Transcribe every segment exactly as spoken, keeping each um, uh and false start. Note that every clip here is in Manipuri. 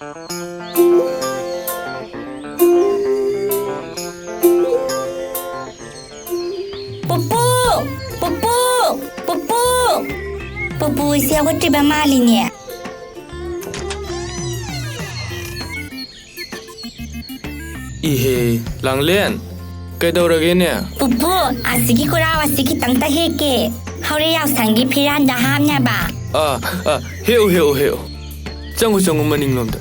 ꯄꯨꯄꯨ! ꯄꯨꯄꯨ! ꯄꯨꯄꯨ! ꯄꯨꯄꯨꯁꯦ ꯍꯧꯒꯠꯇ꯭ꯔꯤꯕ ꯃꯥꯜꯂꯤꯅꯦ꯫ ꯏꯍꯦ, ꯂꯥꯡꯂꯦꯟ, ꯀꯩꯗꯧꯔꯒꯦꯅꯦ? ꯄꯨꯄꯨ, ꯑꯁꯤꯒꯤ ꯀꯣꯔꯥꯎ ꯑꯁꯤ ꯈꯤꯇꯪꯇ ꯍꯦꯛꯀꯦ꯫ ꯍꯧꯔꯦ ꯌꯥꯎꯁꯪꯒꯤ ꯐꯤꯔꯥꯟꯗ ꯍꯥꯞꯅꯕ꯫ ꯑꯥ, ꯑꯥ, ꯍꯦꯛꯎ, ꯍꯦꯛꯎ, ꯍꯦꯛꯎ꯫ ꯆꯪꯉꯨ, ꯆꯪꯉꯨ, ꯃꯅꯤꯡꯂꯣꯝꯗ꯫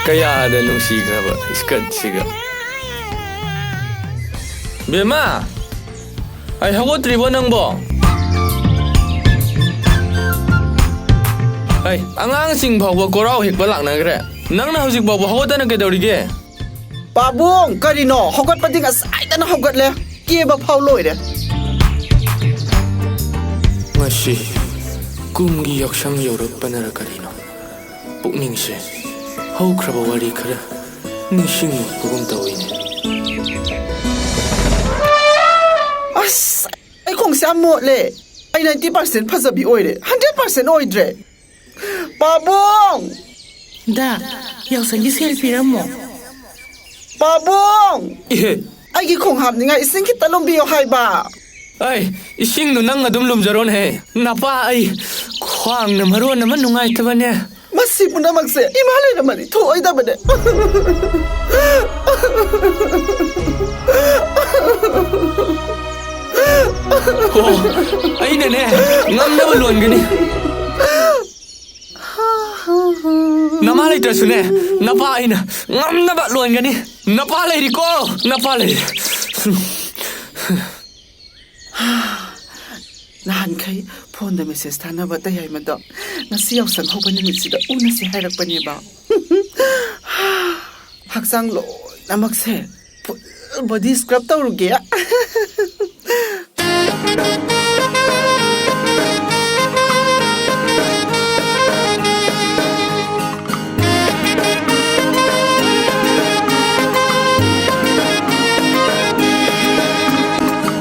ꯀꯌꯥꯗ ꯅꯨꯡꯁꯤꯈ꯭ꯔꯕ ꯏꯁꯀꯠꯁꯤꯒ꯫ ꯕꯦꯝꯃ! ꯑꯩ ꯍꯧꯒꯠꯇ꯭ꯔꯤꯕꯣ ꯅꯪꯕꯣ? ꯑꯩ ꯑꯉꯥꯡꯁꯤꯡ ꯐꯥꯎꯕ ꯀꯣꯔꯥꯎ ꯍꯦꯛꯄ ꯂꯥꯛꯅꯈ꯭ꯔꯦ꯫ ꯅꯪꯅ ꯍꯧꯖꯤꯛ ꯐꯥꯎꯕ ꯍꯧꯒꯠꯇꯅ ꯀꯩꯗꯧꯔꯤꯒꯦ? ꯄꯥꯕꯨꯡ, ꯀꯔꯤꯅꯣ? ꯍꯧꯒꯠꯄꯗꯤ ꯉꯁꯥꯏꯗꯅ ꯍꯧꯒꯠꯂꯦ꯫ ꯀꯦꯕ ꯐꯥꯎ ꯂꯣꯏꯔꯦ꯫ ꯉꯁꯤ ꯀꯨꯝꯒꯤ ꯌꯥꯎꯁꯪ ꯌꯧꯔꯛꯄꯅꯔ ꯀꯔꯤꯅꯣ? ꯄꯨꯛꯅꯤꯡꯁꯦ ꯍꯧꯈ꯭ꯔꯕ ꯋꯥꯔꯤ ꯈꯔ ꯅꯤꯡꯁꯤꯡꯂꯛꯄꯒꯨꯝ ꯇꯧꯏꯅꯦ꯫ ꯑꯁ, ꯑꯩ ꯈꯣꯡꯁꯦ ꯌꯥꯝ ꯃꯣꯠꯂꯦ꯫ ꯑꯩ ninety percent ꯐꯖꯕꯤ ꯑꯣꯏꯔꯦ, hundred percent ꯑꯣꯏꯗ꯭ꯔꯦ꯫ ꯄꯥꯕꯨꯡ! ꯗꯥ, ꯌꯥꯎꯁꯪꯒꯤ ꯁꯦꯜ ꯄꯤꯔꯝꯃꯣ꯫ ꯄꯥꯕꯨꯡ! ꯏꯍꯦ! ꯑꯩꯒꯤ ꯈꯣꯡ ꯍꯥꯞꯅꯤꯡꯉꯥꯏ ꯏꯁꯤꯡ ꯈꯤꯇ ꯂꯨꯝꯕꯤꯌꯣ ꯍꯥꯏꯕ꯫ ꯑꯩ, ꯏꯁꯤꯡꯗꯣ ꯅꯪ ꯑꯗꯨꯝ ꯂꯨꯝꯖꯔꯣꯅꯦꯍꯦ꯫ ꯅꯄꯥ ꯑꯩ ꯈ꯭ꯋꯥꯡꯅ ꯃꯔꯣꯟ ꯑꯃ ꯅꯨꯡꯉꯥꯏꯇꯕꯅꯦ꯫ ꯃꯁꯤ ꯄꯨꯝꯅꯃꯛꯁꯦ ꯏꯃꯥ ꯂꯩꯔꯝꯃꯗꯤ ꯊꯣꯛꯑꯣꯏꯗꯕꯅꯦ꯫ ꯑꯣ, ꯑꯩꯅꯅꯦ ꯉꯝꯅꯕ ꯂꯣꯟꯒꯅꯤ꯫ ꯅꯃꯥ ꯂꯩꯇ꯭ꯔꯁꯨꯅꯦ, ꯅꯄꯥ ꯑꯩꯅ ꯉꯝꯅꯕ ꯂꯣꯟꯒꯅꯤ꯫ ꯅꯄꯥ ꯂꯩꯔꯤꯀꯣ, ꯅꯄꯥ ꯂꯩꯔꯤ꯫ ꯅꯍꯥꯟꯈꯩ ꯐꯣꯟꯗ ꯃꯦꯁꯦꯖ ꯊꯥꯅꯕ ꯇꯌꯥꯏꯃꯗꯣ ꯉꯁꯤ ꯌꯥꯎꯁꯪ ꯍꯧꯕ ꯅꯨꯃꯤꯠꯁꯤꯗ ꯎꯅꯁꯦ ꯍꯥꯏꯔꯛꯄꯅꯦꯕ꯫ ꯍꯛꯆꯥꯡ ꯂꯣꯏꯅꯃꯛꯁꯦ ꯐꯨꯜ ꯕꯣꯗꯤ ꯁ꯭ꯀ꯭ꯔꯕ ꯇꯧꯔꯨꯒꯦ꯫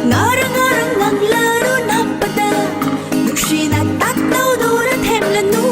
ꯉꯥꯔꯪ ꯉꯥꯔꯪ ꯂꯪꯂꯔꯨ ꯅꯝꯕꯗ, ꯅꯨꯡꯁꯤꯅ ꯇꯥꯛꯇꯧꯗꯨꯅ ꯊꯦꯝꯂꯅꯨ꯫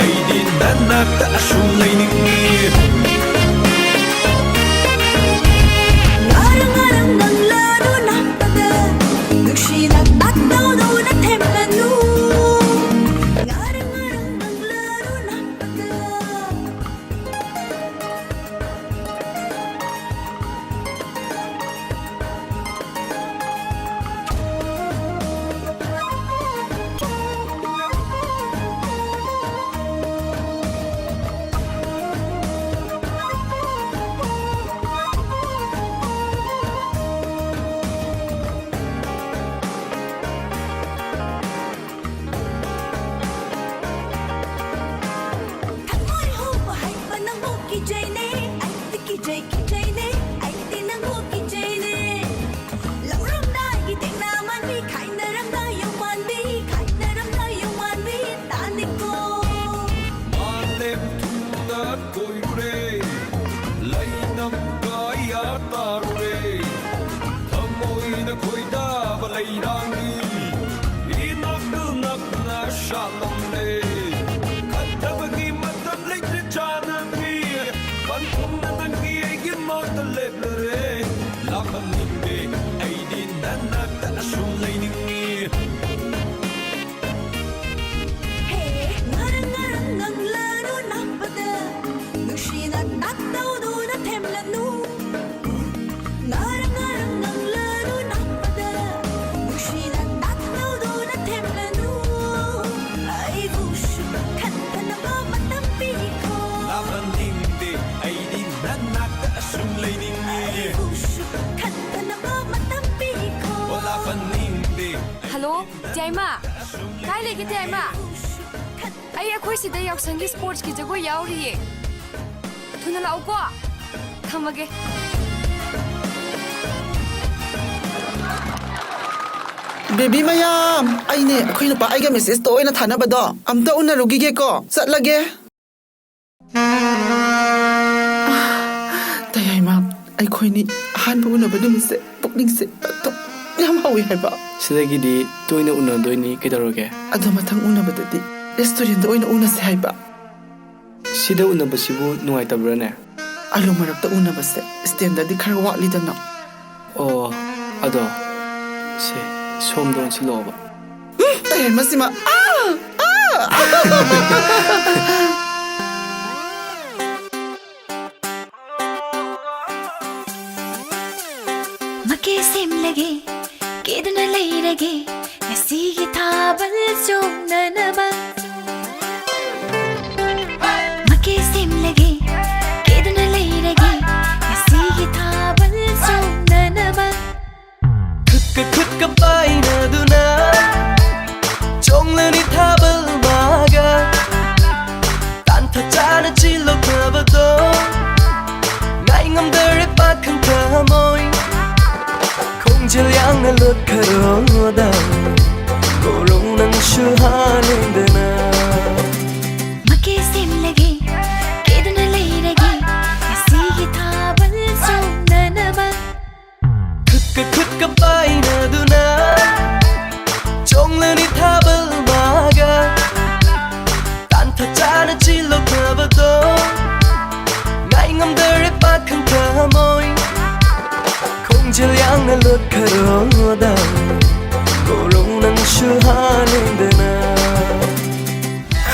ꯑꯩꯗꯤ ꯅꯅꯥꯛꯇ ꯑꯁꯨꯝ ꯂꯩꯅꯤꯡꯉꯤ꯫ ꯉꯔꯪ ꯉꯔꯪ ꯉꯪꯂꯗꯨꯅ ꯄꯗ, ꯅꯨꯡꯁꯤꯅ ꯇꯥꯛꯇꯧꯗꯨꯅ ꯊꯦꯝꯂꯅꯨ꯫ ꯉꯔꯪ ꯉꯔꯪ ꯉꯪꯂꯗꯨꯅ ꯄꯗ꯫ ꯊꯃꯣꯏ ꯍꯨꯕ ꯍꯩꯕ ꯅꯪꯕꯨ ꯀꯤꯖꯩꯅꯦ, ꯑꯩꯗꯤ ꯀꯤꯖꯩ, ꯀꯤꯖꯩꯅꯦ, ꯑꯩꯗꯤ ꯅꯪꯕꯨ ꯀꯤꯖꯩꯅꯦ꯫ ꯂꯧꯔꯝꯗꯥꯏꯒꯤ ꯇꯦꯡꯅꯥ ꯃꯥꯟꯕꯤ, ꯈꯥꯏꯅꯔꯝꯗꯥꯏ ꯌꯣꯡ ꯃꯥꯟꯕꯤ, ꯈꯥꯏꯅꯔꯝꯗꯥꯏ ꯌꯣꯡ ꯃꯥꯟꯕꯤ ꯇꯥꯅꯤꯀꯣ꯫ ꯃꯥꯂꯦꯝ ꯊꯨꯡꯅ ꯀꯣꯏꯔꯨꯔꯦ, ꯂꯩꯅꯝꯒ ꯑꯩꯌꯥ ꯇꯥꯔꯨꯔꯦ꯫ ꯊꯃꯣꯏꯅ ꯈꯣꯏꯗꯥꯕ ꯂꯩꯔꯥꯡꯅꯤ, ꯏꯅꯥꯛꯇ ꯅꯛꯅ ꯁꯥꯠꯂꯝꯂꯦ꯫ ꯈꯟꯊꯕꯒꯤ ꯃꯇꯝ ꯂꯩꯇ꯭ꯔꯦ ꯆꯥꯅꯕꯤ, ꯄꯟꯊꯨꯡꯅ ꯅꯪꯒꯤ ꯑꯩꯒꯤ ꯃꯥꯡꯗ ꯂꯦꯞꯂꯔꯦ꯫ ꯂꯥꯛꯍꯟꯅꯤꯡꯗꯦ, ꯑꯩꯗꯤ ꯅꯅꯥꯛꯇ ꯑꯁꯨꯝ ꯂꯩꯅꯤꯡꯉꯤ꯫ ꯍꯦ, ꯉꯔꯪ ꯉꯔꯪ ꯉꯪꯂꯅꯨ ꯅꯥꯞꯄꯗ, ꯅꯨꯡꯁꯤꯅ ꯇꯥꯛꯇꯧꯗꯨꯅ ꯊꯦꯝꯂꯅꯨ꯫ ꯉꯔꯪ ꯉꯔꯪ ꯉꯪꯂꯅꯨ ꯅꯥꯞꯄꯗ, ꯅꯨꯡꯁꯤꯅ ꯇꯥꯛꯇꯧꯗꯨꯅ ꯊꯦꯝꯂꯅꯨ꯫ ꯑꯩꯕꯨꯁꯨ ꯈꯟꯊꯅꯕ ꯃꯇꯝ ꯄꯤꯈꯣ꯫ ꯂꯥꯛꯍꯟꯅꯤꯡꯗꯦ, ꯑꯩꯗꯤ ꯅꯅꯥꯛꯇ ꯑꯁꯨꯝ ꯂꯩꯅꯤꯡꯉꯤ꯫ ꯑꯩꯕꯨꯁꯨ ꯈꯟꯊꯅꯕ ꯃꯇꯝ ꯄꯤꯈꯣ꯫ ꯑꯣ, ꯂꯥꯛꯍꯟꯅꯤꯡꯗꯦ꯫ ꯍꯜꯂꯣ, ꯇꯌꯥꯏꯃ꯫ ꯀꯥꯏ ꯂꯩꯒꯦ, ꯇꯌꯥꯏꯃ? ꯑꯩ ꯑꯩꯈꯣꯏ ꯁꯤꯗ ꯌꯥꯎꯁꯪꯒꯤ ꯁ꯭ꯄꯣꯔꯠꯁꯀꯤ ꯖꯒꯣꯏ ꯌꯥꯎꯔꯤꯌꯦ꯫ ꯊꯨꯅ ꯂꯥꯛꯎꯀꯣ꯫ ꯊꯝꯃꯒꯦ꯫ ꯕꯦꯕꯤ ꯃꯌꯥꯝ, ꯑꯩꯅꯦ ꯑꯩꯈꯣꯏ ꯅꯨꯄꯥ ꯑꯩꯒ ꯃꯦꯁꯦꯖꯇ ꯑꯣꯏꯅ ꯊꯥꯅꯕꯗꯣ ꯑꯝꯇ ꯎꯅꯔꯨꯈꯤꯒꯦꯀꯣ꯫ ꯆꯠꯂꯒꯦ꯫ ꯇꯌꯥꯏꯃ, ꯑꯩꯈꯣꯏꯅꯤ ꯑꯍꯥꯟꯕ ꯎꯅꯕ ꯅꯨꯃꯤꯠꯁꯦ ꯄꯨꯛꯅꯤꯡꯁꯦ ꯑꯗꯨꯝ ꯌꯥꯝ ꯍꯧꯋꯤ ꯍꯥꯏꯕ꯫ ꯁꯤꯗꯒꯤꯗꯤ ꯇꯣꯏꯅ ꯎꯅꯗꯣꯏꯅꯤ, ꯀꯩꯗꯧꯔꯒꯦ? ꯑꯗꯣ ꯃꯊꯪ ꯎꯅꯕꯗꯗꯤ ꯔꯦꯁꯇꯨꯔꯦꯟꯗ ꯑꯣꯏꯅ ꯎꯅꯁꯦ ꯍꯥꯏꯕ꯫ ꯁꯤꯗ ꯎꯅꯕꯁꯤꯕꯨ ꯅꯨꯡꯉꯥꯏꯇꯕ꯭ꯔꯥꯅꯦ? ꯑꯂꯨ ꯃꯔꯛꯇ ꯎꯅꯕꯁꯦ ꯁ꯭ꯇꯦꯟꯗꯔꯗꯤ ꯈꯔ ꯋꯥꯠꯂꯤꯗꯅ꯫ ꯑꯣ, ꯑꯗꯣ ꯁꯦ, ꯁꯣꯝꯗ ꯑꯣꯟꯁꯤꯜꯂꯛꯑꯣꯕ꯫ ꯎꯝ, ꯇꯥꯏ ꯃꯁꯤꯃ꯫ ꯑꯥ! ꯑꯥ! ꯃꯀꯦ ꯁꯦꯝꯂꯒꯦ, ꯀꯦꯗꯨꯅ ꯂꯩꯔꯒꯦ, ꯉꯁꯤꯒꯤ ꯊꯥꯕꯜ ꯆꯣꯡꯅꯅꯕ꯫ ꯃꯀꯦ ꯁꯦꯝꯂꯒꯦ, ꯀꯦꯗꯨꯅ ꯂꯩꯔꯒꯦ, ꯉꯁꯤꯒꯤ ꯊꯥꯕꯜ ꯆꯣꯡꯅꯅꯕ꯫ ꯈꯨꯠꯀ ꯈꯨꯠꯀ ꯄꯥꯏꯅꯗꯨꯅ ꯆꯣꯡꯂꯅꯤ ꯊꯥꯕꯜ ꯃꯥꯒ꯫ ꯇꯥꯟꯊꯥ ꯆꯥꯅ ꯆꯤꯜꯂꯣꯛꯅꯕꯗꯣ ꯉꯥꯏ ꯉꯝꯗꯔꯦ ꯄꯥꯈꯪ ꯊꯃꯣꯏ꯫ ꯈꯣꯡꯖꯦꯜ ꯌꯥꯡꯅ ꯂꯣꯠꯈꯔꯣꯗ ꯀꯣꯔꯧ ꯅꯪꯁꯨ ꯍꯥꯂꯦꯟꯗꯅ꯫ ꯃꯀꯦ ꯁꯦꯝꯂꯒꯦ, ꯀꯦꯗꯨꯅ ꯂꯩꯔꯒꯦ, ꯉꯁꯤꯒꯤ ꯊꯥꯕꯜ ꯆꯣꯡꯅꯅꯕ꯫ ꯈꯨꯠꯀ ꯈꯨꯠꯀ ꯄꯥꯏꯅꯗꯨꯅ ꯆꯣꯡꯂꯅꯤ ꯊꯥꯕꯜ ꯃꯥꯒ꯫ ꯇꯥꯟꯊꯥ ꯆꯥꯅ ꯆꯤꯜꯂꯣꯛꯅꯕꯗꯣ ꯉꯥꯏ ꯉꯝꯗꯔꯦ ꯄꯥꯈꯪ ꯊꯃꯣꯏ꯫ ꯈꯣꯡꯖꯦꯜ ꯌꯥꯡꯅ ꯂꯣꯠꯈꯔꯣꯗ ꯀꯣꯔꯧ ꯅꯪꯁꯨ ꯍꯥꯂꯦꯟꯗꯅ꯫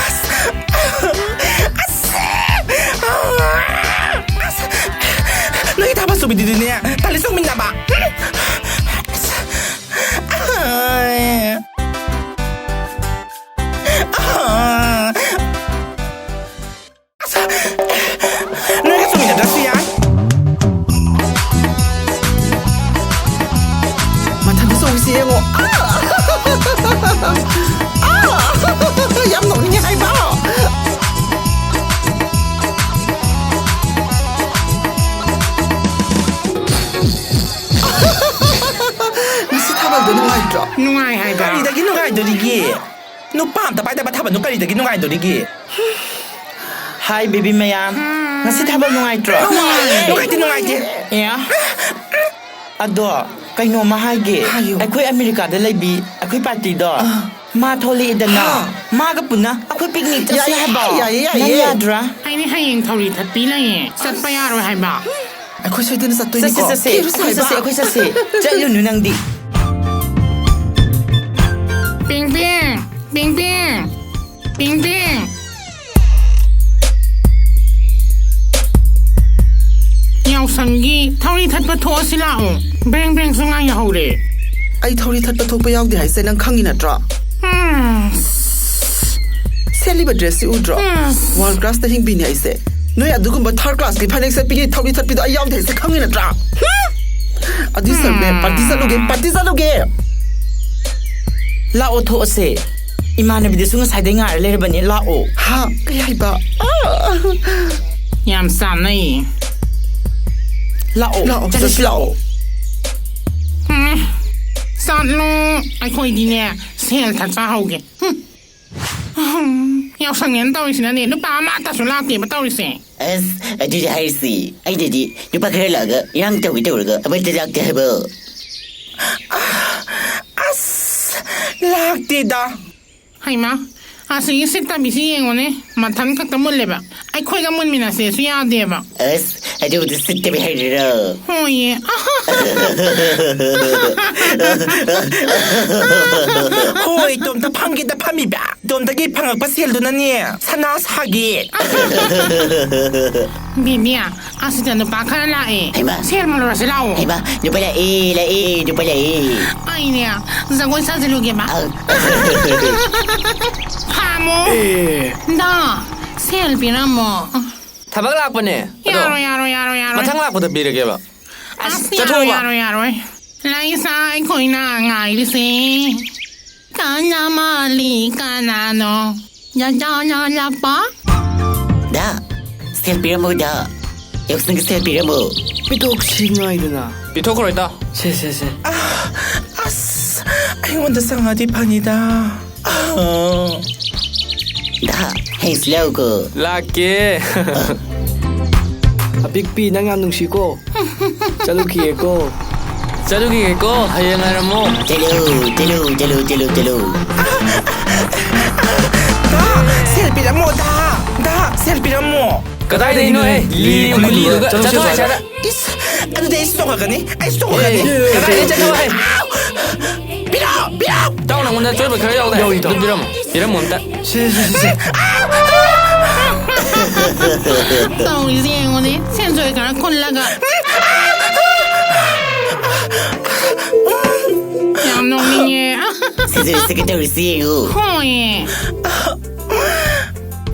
ꯑꯁ! ꯅꯣꯏꯒꯤ ꯊꯥꯕꯜ ꯆꯣꯡꯕꯤꯗꯨꯗꯤꯅꯦ, ꯇꯜꯂꯤ ꯆꯣꯡꯃꯤꯟꯅꯕ꯫ ꯑꯁ! ꯅꯣꯏꯒ ꯆꯣꯡꯃꯤꯟꯅꯗ꯭ꯔꯁꯨ ꯌꯥꯏ꯫ ꯃꯊꯟꯇ ꯆꯣꯡꯉꯤꯁꯤ ꯌꯦꯡꯉꯣ꯫ ꯑꯥ! ꯑꯥ! ꯌꯥꯝ ꯅꯣꯛꯅꯤꯡꯉꯦ ꯍꯥꯏꯕ꯫ ꯉꯁꯤ ꯊꯥꯕꯜꯗꯣ ꯅꯨꯡꯉꯥꯏꯇ꯭ꯔꯣ? ꯅꯨꯡꯉꯥꯏ ꯍꯥꯏꯕ꯫ ꯀꯔꯤꯗꯒꯤ ꯅꯨꯡꯉꯥꯏꯗꯣꯔꯤꯒꯦ? ꯅꯨꯄꯥ ꯑꯝꯇ ꯄꯥꯏꯗꯕ ꯊꯥꯕꯜꯗꯣ ꯀꯔꯤꯗꯒꯤ ꯅꯨꯡꯉꯥꯏꯗꯣꯔꯤꯒꯦ? ꯍꯥꯏ, ꯕꯦꯕꯤ ꯃꯌꯥꯝ, ꯉꯁꯤ ꯊꯥꯕꯜ ꯅꯨꯡꯉꯥꯏꯇ꯭ꯔꯣ? ꯅꯨꯡꯉꯥꯏ꯫ ꯅꯨꯡꯉꯥꯏꯇꯦ, ꯅꯨꯡꯉꯥꯏꯇꯦ꯫ ꯑꯦ? ꯑꯗꯣ ꯀꯩꯅꯣꯝꯃ ꯍꯥꯏꯒꯦ꯫ ꯍꯥꯏꯌꯨ꯫ ꯑꯩꯈꯣꯏ ꯑꯃꯦꯔꯤꯀꯥꯗ ꯂꯩꯕꯤ ꯑꯩꯈꯣꯏ ꯄꯥꯔꯇꯤꯗꯣ, ꯑꯥ꯫ ꯃꯥ ꯊꯣꯛꯂꯛꯑꯦꯗꯅ꯫ ꯍꯥ? ꯃꯥꯒ ꯄꯨꯟꯅ ꯑꯩꯈꯣꯏ ꯄꯤꯛꯅꯤꯛ ꯆꯠꯁꯤ ꯌꯥꯏꯌꯦ, ꯍꯥꯏꯕ꯫ ꯌꯥꯏꯌꯦ, ꯌꯥꯏꯌꯦ꯫ ꯅꯪ ꯌꯥꯗ꯭ꯔꯥ? ꯑꯩꯗꯤ ꯍꯌꯦꯡ ꯊꯧꯔꯤ ꯊꯠꯄꯤ ꯂꯩꯌꯦ꯫ ꯆꯠꯄ ꯌꯥꯔꯣꯏ ꯍꯥꯏꯕ꯫ ꯑꯩꯈꯣꯏ ꯁꯣꯏꯗꯅ ꯆꯠꯇꯣꯏꯅꯤꯀꯣ꯫ ꯆꯠꯁꯦ, ꯆꯠꯁꯦ꯫ ꯊꯤꯔꯨꯁꯦ ꯑꯩꯈꯣꯏ ꯍꯥꯏꯕ꯫ ꯆꯠꯁꯦ, ꯑꯩꯈꯣꯏ ꯆꯠꯁꯦ꯫ ꯆꯠꯂꯨꯅꯨ ꯅꯪꯗꯤ꯫ ꯄꯤꯡ ꯄꯤꯡ! ꯄꯤꯡ ꯄꯤꯡ! ꯄꯤꯡ ꯄꯤꯡ! ꯌꯥꯎꯁꯪꯒꯤ ꯊꯧꯔꯤ ꯊꯠꯄ ꯊꯣꯛꯑꯁꯤ ꯂꯥꯛꯑꯣ꯫ ꯕ꯭ꯔꯦꯡ ꯕ꯭ꯔꯦꯡꯁꯨ ꯉꯥꯏꯍꯧꯔꯦ꯫ ꯑꯩ ꯊꯧꯔꯤ ꯊꯠꯄ ꯊꯣꯛꯄ ꯌꯥꯎꯗꯦ ꯍꯥꯏꯁꯦ ꯅꯪ ꯈꯪꯉꯤ ꯅꯠꯇ꯭ꯔꯣ? ꯎꯝ꯫ ꯁꯦꯠꯂꯤꯕ ꯗ꯭ꯔꯦꯁꯁꯤ ꯎꯗ꯭ꯔꯣ? ꯎꯝ꯫ ꯋꯥꯔꯜ ꯀ꯭ꯂꯥꯁꯇ ꯍꯤꯡꯕꯤꯅꯤ ꯑꯩꯁꯦ꯫ ꯅꯣꯏ ꯑꯗꯨꯒꯨꯝꯕ ꯊꯥꯔꯠ ꯀ꯭ꯂꯥꯁꯀꯤ ꯐꯅꯦꯛ ꯁꯦꯠꯄꯤꯒꯤ ꯊꯧꯔꯤ ꯊꯠꯄꯤꯗꯣ ꯑꯩ ꯌꯥꯎꯗꯦ ꯍꯥꯏꯁꯦ ꯈꯪꯉꯤ ꯅꯠꯇ꯭ꯔꯥ? ꯑꯗꯨꯏ ꯁꯔꯨꯛꯅꯦ, ꯄꯥꯔꯇꯤ ꯆꯠꯂꯨꯒꯦ, ꯄꯥꯔꯇꯤ ꯆꯠꯂꯨꯒꯦ꯫ ꯂꯥꯛꯑꯣ, ꯊꯣꯛꯑꯁꯦ꯫ ꯏꯃꯥꯟꯅꯕꯤꯗꯨꯁꯨ ꯉꯁꯥꯏꯗꯩ ꯉꯥꯏꯔ ꯂꯩꯔꯕꯅꯦ, ꯂꯥꯛꯑꯣ꯫ ꯍꯥ? ꯀꯩ ꯍꯥꯏꯕ? ꯑꯥ! ꯌꯥꯝ ꯆꯥꯟꯅꯩꯌꯦ꯫ ꯂꯥꯛꯑꯣ, ꯂꯥꯛꯑꯣ, ꯆꯠꯂꯁꯤ ꯆꯠꯁꯤ ꯂꯥꯛꯑꯣ꯫ ꯂꯥꯛꯑꯣ꯫ ꯎꯝ, ꯆꯠꯂꯣ꯫ ꯑꯩꯈꯣꯏꯗꯤꯅꯦ, ꯁꯦꯜ ꯊꯠꯆꯍꯧꯒꯦ꯫ ꯍꯨꯝ꯫ ꯌꯥꯎꯁꯪꯅꯦꯅ ꯇꯧꯔꯤꯁꯤꯅꯅꯦ, ꯅꯨꯄꯥ ꯑꯃꯠꯇꯁꯨ ꯂꯥꯛꯇꯦꯕ ꯇꯧꯔꯤꯁꯦ꯫ ꯑꯁ, ꯑꯗꯨꯗꯤ ꯍꯥꯏꯔꯤꯁꯤ, ꯑꯩꯅꯗꯤ ꯅꯨꯄꯥ ꯈꯔ ꯂꯥꯛꯑꯒ ꯏꯔꯥꯡ ꯇꯧꯒꯦ ꯇꯧꯔꯒ ꯑꯃꯠꯇ ꯂꯥꯛꯇꯦ ꯍꯥꯏꯕ꯫ ꯑꯁ, ꯂꯥꯛꯇꯦꯗ꯫ ꯍꯩꯃꯥ, ꯑꯁꯤꯒꯤ ꯁꯤꯠꯇꯕꯤꯁꯤ ꯌꯦꯡꯉꯨꯅꯦ, ꯃꯊꯟ ꯈꯛꯇ ꯃꯨꯜꯂꯦꯕ, ꯑꯩꯈꯣꯏꯒ ꯃꯨꯟꯃꯤꯟꯅꯁꯦꯁꯨ ꯌꯥꯗꯦꯕ꯫ ꯑꯁ, ꯑꯗꯨꯕꯨꯗꯤ ꯁꯤꯠꯇꯕꯤ ꯍꯥꯏꯔꯤꯔꯣ? ꯍꯣꯏꯌꯦ꯫ ꯍꯣꯏ, ꯏꯇꯣꯝꯇ ꯐꯪꯒꯦꯗ ꯐꯝꯃꯤꯕ꯫ ꯏꯇꯣꯝꯇꯒꯤ ꯐꯪꯉꯛꯄ ꯁꯦꯜꯗꯨꯅꯅꯦ, ꯁꯅꯥ ꯁꯥꯒꯦ꯫ ꯕꯦꯕꯤ, ꯑꯁꯤꯗ ꯅꯨꯄꯥ ꯈꯔ ꯂꯥꯛꯑꯦ꯫ ꯍꯩꯃꯥ꯫ ꯁꯦꯜ ꯃꯨꯜꯂꯨꯔꯁꯤ ꯂꯥꯛꯑꯣ꯫ ꯍꯩꯃꯥ, ꯅꯨꯄꯥ ꯂꯥꯛꯑꯦ, ꯂꯥꯛꯑꯦ, ꯅꯨꯄꯥ ꯂꯥꯛꯑꯦ꯫ ꯑꯩꯅꯦ, ꯖꯒꯣꯏ ꯁꯥꯖꯤꯜꯂꯨꯒꯦꯕ꯫ ꯑ꯫ ꯐꯥꯃꯣ꯫ ꯑꯦ꯫ ꯗꯥ, ꯁꯦꯜ ꯄꯤꯔꯝꯃꯣ꯫ ꯊꯕꯛ ꯂꯥꯛꯄꯅꯦ꯫ ꯑꯗꯣ ꯌꯥꯔꯣꯏ, ꯌꯥꯔꯣꯏ, ꯌꯥꯔꯣꯏ, ꯌꯥꯔꯣꯏ꯫ ꯃꯊꯪ ꯂꯥꯛꯄꯗ ꯄꯤꯔꯒꯦꯕ꯫ ꯑꯁ, ꯑꯁ, ꯌꯥꯔꯣꯏ, ꯆꯠꯊꯣꯛꯑꯣꯕ꯫ ꯌꯥꯔꯣꯏ, ꯌꯥꯔꯣꯏ꯫ ꯂꯩꯁꯥ ꯑꯩꯈꯣꯏꯅ ꯉꯥꯏꯔꯤꯁꯦ꯫ ꯀꯅꯥ ꯃꯥꯜꯂꯤ, ꯀꯅꯥꯅꯣ? ꯌꯥ, ꯌꯥ, ꯌꯥ, ꯌꯥꯄꯥ? ꯗꯥ, ꯁꯦꯜ ꯄꯤꯔꯝꯃꯣ, ꯗꯥ꯫ ꯌꯥꯎꯁꯪꯒꯤ ꯁꯦꯜ ꯄꯤꯔꯝꯃꯣ꯫ ꯄꯤꯊꯣꯛꯁꯤ ꯉꯥꯏꯗꯅ꯫ ꯄꯤꯊꯣꯛꯈ꯭ꯔꯣꯏ, ꯗꯥ꯫ ꯁꯦ, ꯁꯦ, ꯁꯦ꯫ ꯑꯁ, ꯑꯩꯉꯣꯟꯗ ꯆꯪꯉꯗꯤ ꯐꯅꯤꯗ꯫ ꯗꯥ, ꯍꯌꯦꯡꯁꯨ ꯂꯥꯛꯎꯀꯣ꯫ ꯂꯥꯛꯀꯦ꯫ ꯑꯄꯤꯛꯄꯤ, ꯅꯪ ꯌꯥꯝ ꯅꯨꯡꯁꯤꯀꯣ꯫ ꯆꯠꯂꯨꯈꯤꯒꯦꯀꯣ꯫ ꯆꯠꯂꯨꯈꯤꯒꯦꯀꯣ, ꯍꯌꯦꯡ ꯉꯥꯏꯔꯝꯃꯣ꯫ ꯆꯠꯂꯨ, ꯆꯠꯂꯨ, ꯆꯠꯂꯨ, ꯆꯠꯂꯨ, ꯆꯠꯂꯨ꯫ ꯗꯥ, ꯁꯦꯜ ꯄꯤꯔꯝꯃꯣ, ꯗꯥ꯫ ꯗꯥ, ꯁꯦꯜ ꯄꯤꯔꯝꯃꯣ꯫ ꯀꯗꯥꯏꯗꯩꯅꯣꯍꯦ? ꯂꯤ ꯈꯨꯂꯤꯗꯨꯒ ꯆꯠꯂꯨ, ꯆꯠꯂꯨ, ꯆꯠꯂꯨ꯫ ꯆꯠꯂꯨ꯫ ꯏꯁ, ꯑꯗꯨꯗꯤ ꯑꯩꯁꯨ ꯇꯣꯡꯉꯛꯀꯅꯤ, ꯑꯩꯁꯨ ꯇꯣꯡꯉꯛꯀꯅꯤ꯫ ꯑꯦ, ꯑꯦ, ꯀꯗꯥꯏꯗ ꯑꯦ, ꯆꯠꯂꯨ ꯍꯥꯏ? ꯄꯤꯔꯛꯑꯣ, ꯄꯤꯔꯛꯑꯣ꯫ ꯏꯇꯥꯎ, ꯅꯉꯣꯟꯗ ꯑꯆꯣꯏꯕ ꯈꯔ ꯌꯥꯎꯗꯥꯏ? ꯌꯥꯎꯏ, ꯏꯇꯥꯎ꯫ ꯑꯗꯨ ꯄꯤꯔꯝꯃꯣ, ꯄꯤꯔꯝꯃꯣ ꯑꯝꯇ꯫ ꯁꯦ, ꯁꯦ, ꯁꯦ, ꯁꯦ꯫ ꯇꯧꯔꯤꯁꯦ ꯌꯦꯡꯉꯨꯅꯦ, ꯁꯦꯟꯖꯣꯏ ꯈꯔ ꯈꯨꯜꯂꯒ꯫ ꯌꯥꯝ ꯅꯣꯛꯅꯤꯡꯉꯦ꯫ ꯁꯦꯟꯖꯣꯏ ꯁꯦ ꯀꯩꯗꯧꯔꯤꯁꯦ ꯌꯦꯡꯉꯨ꯫ ꯍꯣꯏ꯫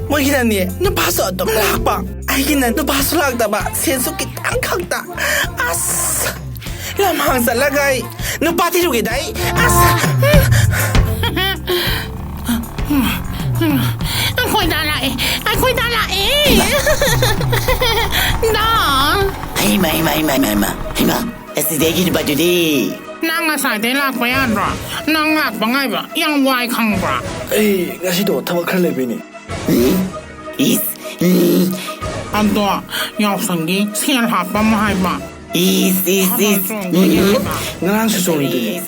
ꯃꯣꯏꯒꯤꯅꯅꯦ, ꯅꯨꯄꯥꯁꯨ ꯑꯗꯨꯝ ꯂꯥꯛꯄ, ꯑꯩꯒꯤꯅ ꯅꯨꯄꯥꯁꯨ ꯂꯥꯛꯇꯕ, ꯁꯦꯟꯁꯨ ꯈꯤꯇꯪ ꯈꯛꯇ꯫ ꯑꯁ, ꯂꯝꯍꯥꯡ ꯆꯠꯂꯒ ꯑꯩ ꯅꯨꯄꯥ ꯊꯤꯔꯨꯒꯦꯗ ꯑꯩ꯫ ꯑꯁ꯫ ꯑꯩꯈꯣꯏꯗ ꯂꯥꯛꯑꯦ, ꯑꯩꯈꯣꯏꯗ ꯂꯥꯛꯑꯦ꯫ ꯗꯥ꯫ ꯍꯩꯃ, ꯍꯩꯃ, ꯍꯩꯃ, ꯍꯩꯃ, ꯍꯩꯃ꯫ ꯑꯁꯤꯗꯤ ꯑꯩꯒꯤ ꯅꯨꯄꯥꯗꯨꯗꯤ꯫ ꯅꯪ ꯉꯁꯥꯏꯗꯩ ꯂꯥꯛꯄ ꯌꯥꯗ꯭ꯔꯣ? ꯅꯪ ꯂꯥꯛꯄ ꯉꯥꯏꯕ ꯌꯥꯝ ꯋꯥꯏ, ꯈꯪꯕ꯭ꯔꯥ? ꯑꯩ ꯉꯁꯤꯗꯣ ꯊꯕꯛ ꯈꯔ ꯂꯩꯕꯩꯅꯦ꯫ ꯎꯝ? ꯏꯁ, ꯎꯝ꯫ ꯑꯗꯣ ꯌꯥꯎꯁꯪꯒꯤ ꯁꯦꯜ ꯍꯥꯞꯄꯝꯃꯣ ꯍꯥꯏꯕ꯫ ꯏꯁ, ꯏꯁ, ꯏꯁ, ꯊꯥꯕꯜ ꯆꯣꯡꯗꯣꯏꯅꯦ ꯎꯝ꯫ ꯍꯥꯏꯕ꯫ ꯉꯔꯥꯡꯁꯨ ꯆꯣꯡꯉꯤꯗꯨꯗꯤ꯫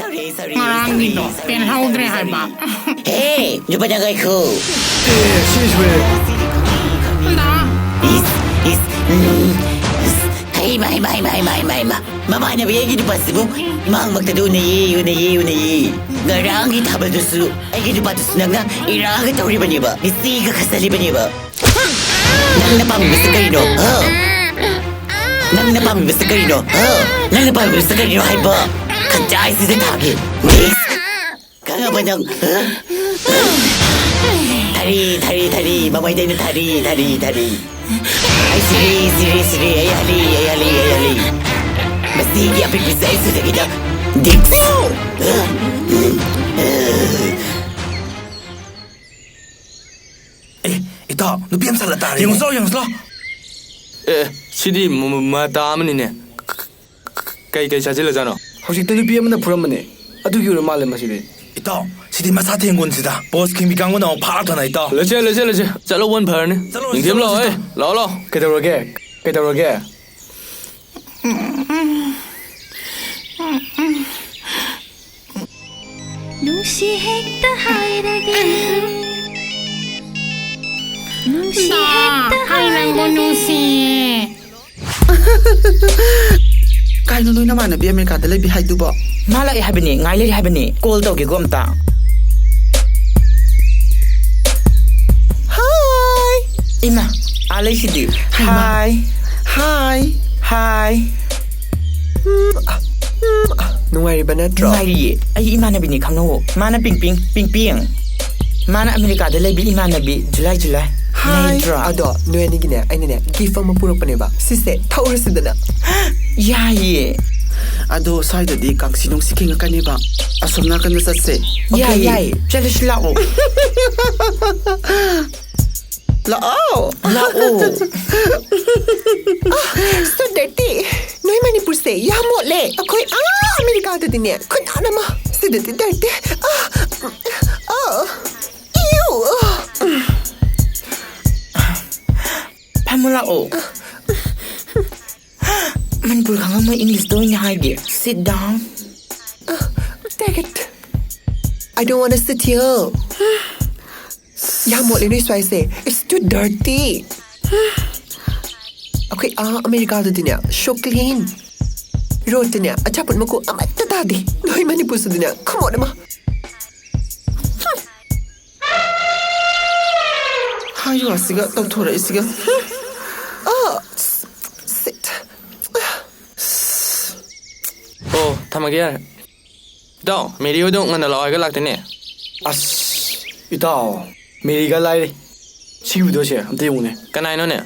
ꯉꯔꯥꯡꯒꯤꯗꯣ ꯄꯦꯟꯍꯧꯗ꯭ꯔꯦ ꯍꯥꯏꯕ꯫ ꯍꯦ, ꯅꯨꯄꯥ ꯅꯪ ꯉꯥꯏꯈꯣ꯫ ꯑꯦ, ꯁꯤ ꯁꯣꯏꯔꯦ꯫ ꯗꯥ꯫ ꯏꯁ, ꯏꯁ, ꯎꯝ, ꯏꯁ꯫ ꯍꯩꯃ, ꯍꯩꯃ, ꯍꯩꯃ꯫ ꯃꯃꯥꯟꯅꯕꯤ ꯑꯩꯒꯤ ꯅꯨꯄꯥꯁꯤꯕꯨ ꯃꯥꯡꯃꯛꯇꯗ ꯎꯅꯩꯌꯦ, ꯎꯅꯩꯌꯦ, ꯎꯅꯩꯌꯦ꯫ ꯉꯔꯥꯡꯒꯤ ꯊꯥꯕꯜꯗꯨꯁꯨ ꯑꯩꯒꯤ ꯅꯨꯄꯥꯗꯨꯁꯨ ꯅꯪꯅ ꯏꯔꯥꯡꯒ ꯇꯧꯔꯤꯕꯅꯦꯕ, ꯃꯤꯆꯤꯒ ꯈꯠꯆꯜꯂꯤꯕꯅꯦꯕ꯫ ꯅꯪꯅ ꯄꯥꯝꯃꯤꯕꯁꯤ ꯀꯔꯤꯅꯣ? ꯍꯥ? ꯅꯪꯅ ꯄꯥꯝꯃꯤꯕꯁꯤ ꯀꯔꯤꯅꯣ? ꯍꯥ? ꯅꯪꯅ ꯄꯥꯝꯃꯤꯕꯁꯤ ꯀꯔꯤꯅꯣ ꯍꯥꯏꯕ? ꯈꯟꯖꯥꯏꯁꯤꯗ ꯊꯥꯒꯦ꯫ ꯃꯤꯁ! ꯈꯪꯉꯕ ꯅꯪ? ꯊꯥꯔꯤ, ꯊꯥꯔꯤ, ꯊꯥꯔꯤ, ꯃꯃꯩꯗ ꯑꯩꯅ ꯊꯥꯔꯤ, ꯊꯥꯔꯤ, ꯊꯥꯔꯤ꯫ ꯑꯩ ꯁꯤꯔꯦ, ꯁꯤꯔꯦ, ꯁꯤꯔꯦ, ꯑꯩ ꯍꯜꯂꯤ, ꯑꯩ ꯍꯜꯂꯤ, ꯑꯩ ꯍꯜꯂꯤ꯫ ꯃꯁꯤꯒꯤ ꯑꯄꯤꯛꯄꯁꯦ ꯑꯩ ꯁꯤꯗꯒꯤꯗ ꯗꯤꯛꯁ꯫ ꯑꯦ, ꯏꯇꯥꯎ, ꯅꯨꯄꯤ ꯑꯃ ꯁꯥꯠꯂ ꯇꯥꯔꯦ꯫ ꯌꯦꯡꯉꯨꯁꯤ ꯂꯥꯎ, ꯌꯦꯡꯉꯨꯁꯤ ꯂꯥꯎ꯫ ꯑꯦ, ꯁꯤꯗꯤ ꯃ-, ꯃ-, ꯃꯇꯥ ꯑꯃꯅꯤꯅꯦ꯫ ꯀ-, ꯀ-, ꯀ-, ꯀꯩ, ꯀꯩ ꯆꯥꯁꯤꯜꯂꯖꯥꯠꯅꯣ? ꯍꯧꯖꯤꯛꯇ ꯅꯨꯄꯤ ꯑꯃꯅ ꯐꯨꯔꯝꯕꯅꯦ꯫ ꯑꯗꯨꯒꯤ ꯑꯣꯏꯔ ꯃꯥꯜꯂꯦ ꯃꯁꯤꯗꯤ꯫ ꯏꯇꯥꯎ, ꯁꯤꯗꯤ ꯃꯁꯥ ꯊꯦꯡꯒꯨꯟꯁꯤꯗ꯫ ꯕꯣꯁ ꯈꯤꯡꯕꯤ ꯀꯥꯡꯕꯨꯅ ꯑꯃꯨꯛ ꯐꯥꯔꯛꯇꯅ, ꯏꯇꯥꯎ꯫ ꯂꯩꯁꯦ, ꯂꯩꯁꯦ, ꯂꯩꯁꯦ꯫ ꯆꯠꯂꯣ, ꯋꯥꯟ ꯐꯔꯅꯤ꯫ ꯆꯠꯂꯣ, ꯅꯤꯡꯊꯦꯝ ꯆꯠꯂꯣ, ꯂꯥꯛꯑꯣ, ꯑꯦ, ꯆꯠꯂꯣ꯫ ꯂꯥꯛꯑꯣ, ꯂꯥꯛꯑꯣ꯫ ꯀꯩꯗꯧꯔꯒꯦ? ꯀꯩꯗꯧꯔꯒꯦ? ꯅꯨꯡꯁꯤ ꯍꯦꯛꯇ ꯍꯥꯏꯔꯒꯦ꯫ ꯅꯨꯡꯁꯤ ꯍꯦꯛꯇ ꯍꯥꯏꯔꯒꯦ꯫ ꯀꯥꯏꯅꯣ ꯅꯣꯏ ꯅꯃꯥꯟꯅꯕꯤ ꯑꯃꯦꯔꯤꯀꯥꯗ ꯂꯩꯕꯤ ꯍꯥꯏꯗꯨꯕꯣ? ꯃꯥ ꯂꯥꯛꯑꯦ ꯍꯥꯏꯕꯅꯦ, ꯉꯥꯏ ꯂꯩꯔꯦ ꯍꯥꯏꯕꯅꯦ꯫ ꯀꯣꯜ ꯇꯧꯒꯦꯀꯣ ꯑꯝꯇ꯫ ꯍꯥꯏ꯫ ꯏꯃꯥ, ꯑꯥ ꯂꯩꯁꯤꯗꯤ꯫ ꯍꯩꯃꯥ꯫ ꯍꯥꯏ꯫ ꯍꯥꯏ꯫ ꯍꯥꯏ꯫ ꯎꯝ, ꯎꯝ, ꯅꯨꯡꯉꯥꯏꯔꯤꯕ ꯅꯠꯇ꯭ꯔꯣ? ꯅꯨꯡꯉꯥꯏꯔꯤꯌꯦ꯫ ꯑꯩ ꯏꯃꯥꯟꯅꯕꯤꯅꯤ, ꯈꯪꯅꯧꯋꯣ꯫ ꯃꯥꯅ ꯄꯤꯡ ꯄꯤꯡ, ꯄꯤꯡ ꯄꯤꯡ꯫ ꯃꯥꯅ ꯑꯃꯦꯔꯤꯀꯥꯗ ꯂꯩꯕꯤ ꯏꯃꯥꯟꯅꯕꯤ, ꯖꯨꯂꯥꯏ ꯖꯨꯂꯥꯏ꯫ ꯍꯥꯏ꯫ ꯅꯩꯗ꯭ꯔꯣ? ꯑꯗꯣ ꯅꯣꯏ ꯑꯅꯤꯒꯤꯅꯦ, ꯑꯩꯅꯅꯦ, ꯒꯤꯐ ꯑꯃ ꯄꯨꯔꯛꯄꯅꯦꯕ꯫ ꯁꯤꯁꯦ ꯊꯛꯎꯔꯁꯤꯗꯅ꯫ ꯌꯥꯏꯌꯦ꯫ ꯑꯗꯣ ꯁ꯭ꯋꯥꯏꯗꯗꯤ ꯀꯥꯡꯁꯤ ꯅꯨꯡꯁꯤ ꯈꯤꯡꯉꯛꯀꯅꯦꯕ꯫ ꯑꯁꯣꯝ ꯅꯥꯀꯟꯗ ꯆꯠꯁꯦ꯫ ꯌꯥꯏ, ꯑꯣꯀꯦ? ꯌꯥꯏ꯫ ꯆꯠꯂꯁꯤ ꯂꯥꯛꯑꯣ꯫ ꯂꯥꯛꯑꯣ꯫ ꯂꯥꯛꯑꯣ꯫ ꯑꯥ, so dirty꯫ ꯅꯣꯏ ꯃꯅꯤꯄꯨꯔꯁꯦ ꯌꯥꯝ ꯃꯣꯠꯂꯦ꯫ ꯑꯩꯈꯣꯏ ꯑꯥ ꯑꯃꯦꯔꯤꯀꯥꯗꯗꯤꯅꯦ, ꯈꯨꯅꯥꯟ ꯑꯃ꯫ ꯁꯤꯗꯗꯤ dirty꯫ ꯑꯥ, ꯑꯥ, ew꯫ ꯐꯝꯃꯨ ꯂꯥꯛꯑꯣ꯫ ꯃꯅꯤꯄꯨꯔ ꯈꯪꯉꯝꯃꯣꯏ, ꯏꯪꯂꯤꯁꯇ ꯑꯣꯏꯅ ꯍꯥꯏꯒꯦ꯫ Sit down. Take it. I don't wanna sit here. ꯌꯥꯝ ꯃꯣꯠꯂꯦ ꯅꯣꯏ ꯁ꯭ꯋꯥꯏꯁꯦ꯫ It's too dirty. ꯑꯩꯈꯣꯏ ꯑꯥ ꯑꯃꯦꯔꯤꯀꯥꯗꯗꯤꯅꯦ, so clean꯫ ꯔꯣꯗꯇꯅꯦ ꯑꯆꯥꯄꯣꯠ ꯃꯀꯨ ꯑꯃꯠꯇ ꯇꯥꯗꯦ꯫ ꯅꯣꯏ ꯃꯅꯤꯄꯨꯔꯁꯤꯗꯤꯅꯦ, ꯈꯃꯣꯠ ꯑꯃ꯫ ꯍꯥꯏꯔꯤꯕ ꯑꯁꯤꯒ ꯇꯧꯊꯣꯔꯛꯏꯁꯤꯒ꯫ ꯑꯥ, sit꯫ ꯑꯣ, ꯊꯝꯃꯒꯦ ꯌꯥꯔꯦ꯫ ꯏꯇꯥꯎ, ꯃꯦꯔꯤ ꯍꯣꯏꯗꯣ ꯉꯟꯅ ꯂꯥꯛꯑꯣ ꯍꯥꯏꯒ ꯂꯥꯛꯇꯦꯅꯦ꯫ ꯑꯁ, ꯏꯇꯥꯎ, ꯃꯦꯔꯤꯒ ꯂꯥꯏꯔꯤ꯫ ꯁꯤ ꯋꯤꯗꯣꯁꯦ ꯑꯝꯇ ꯌꯦꯡꯉꯨꯅꯦ꯫ ꯀꯅꯥꯏꯅꯣꯅꯦ?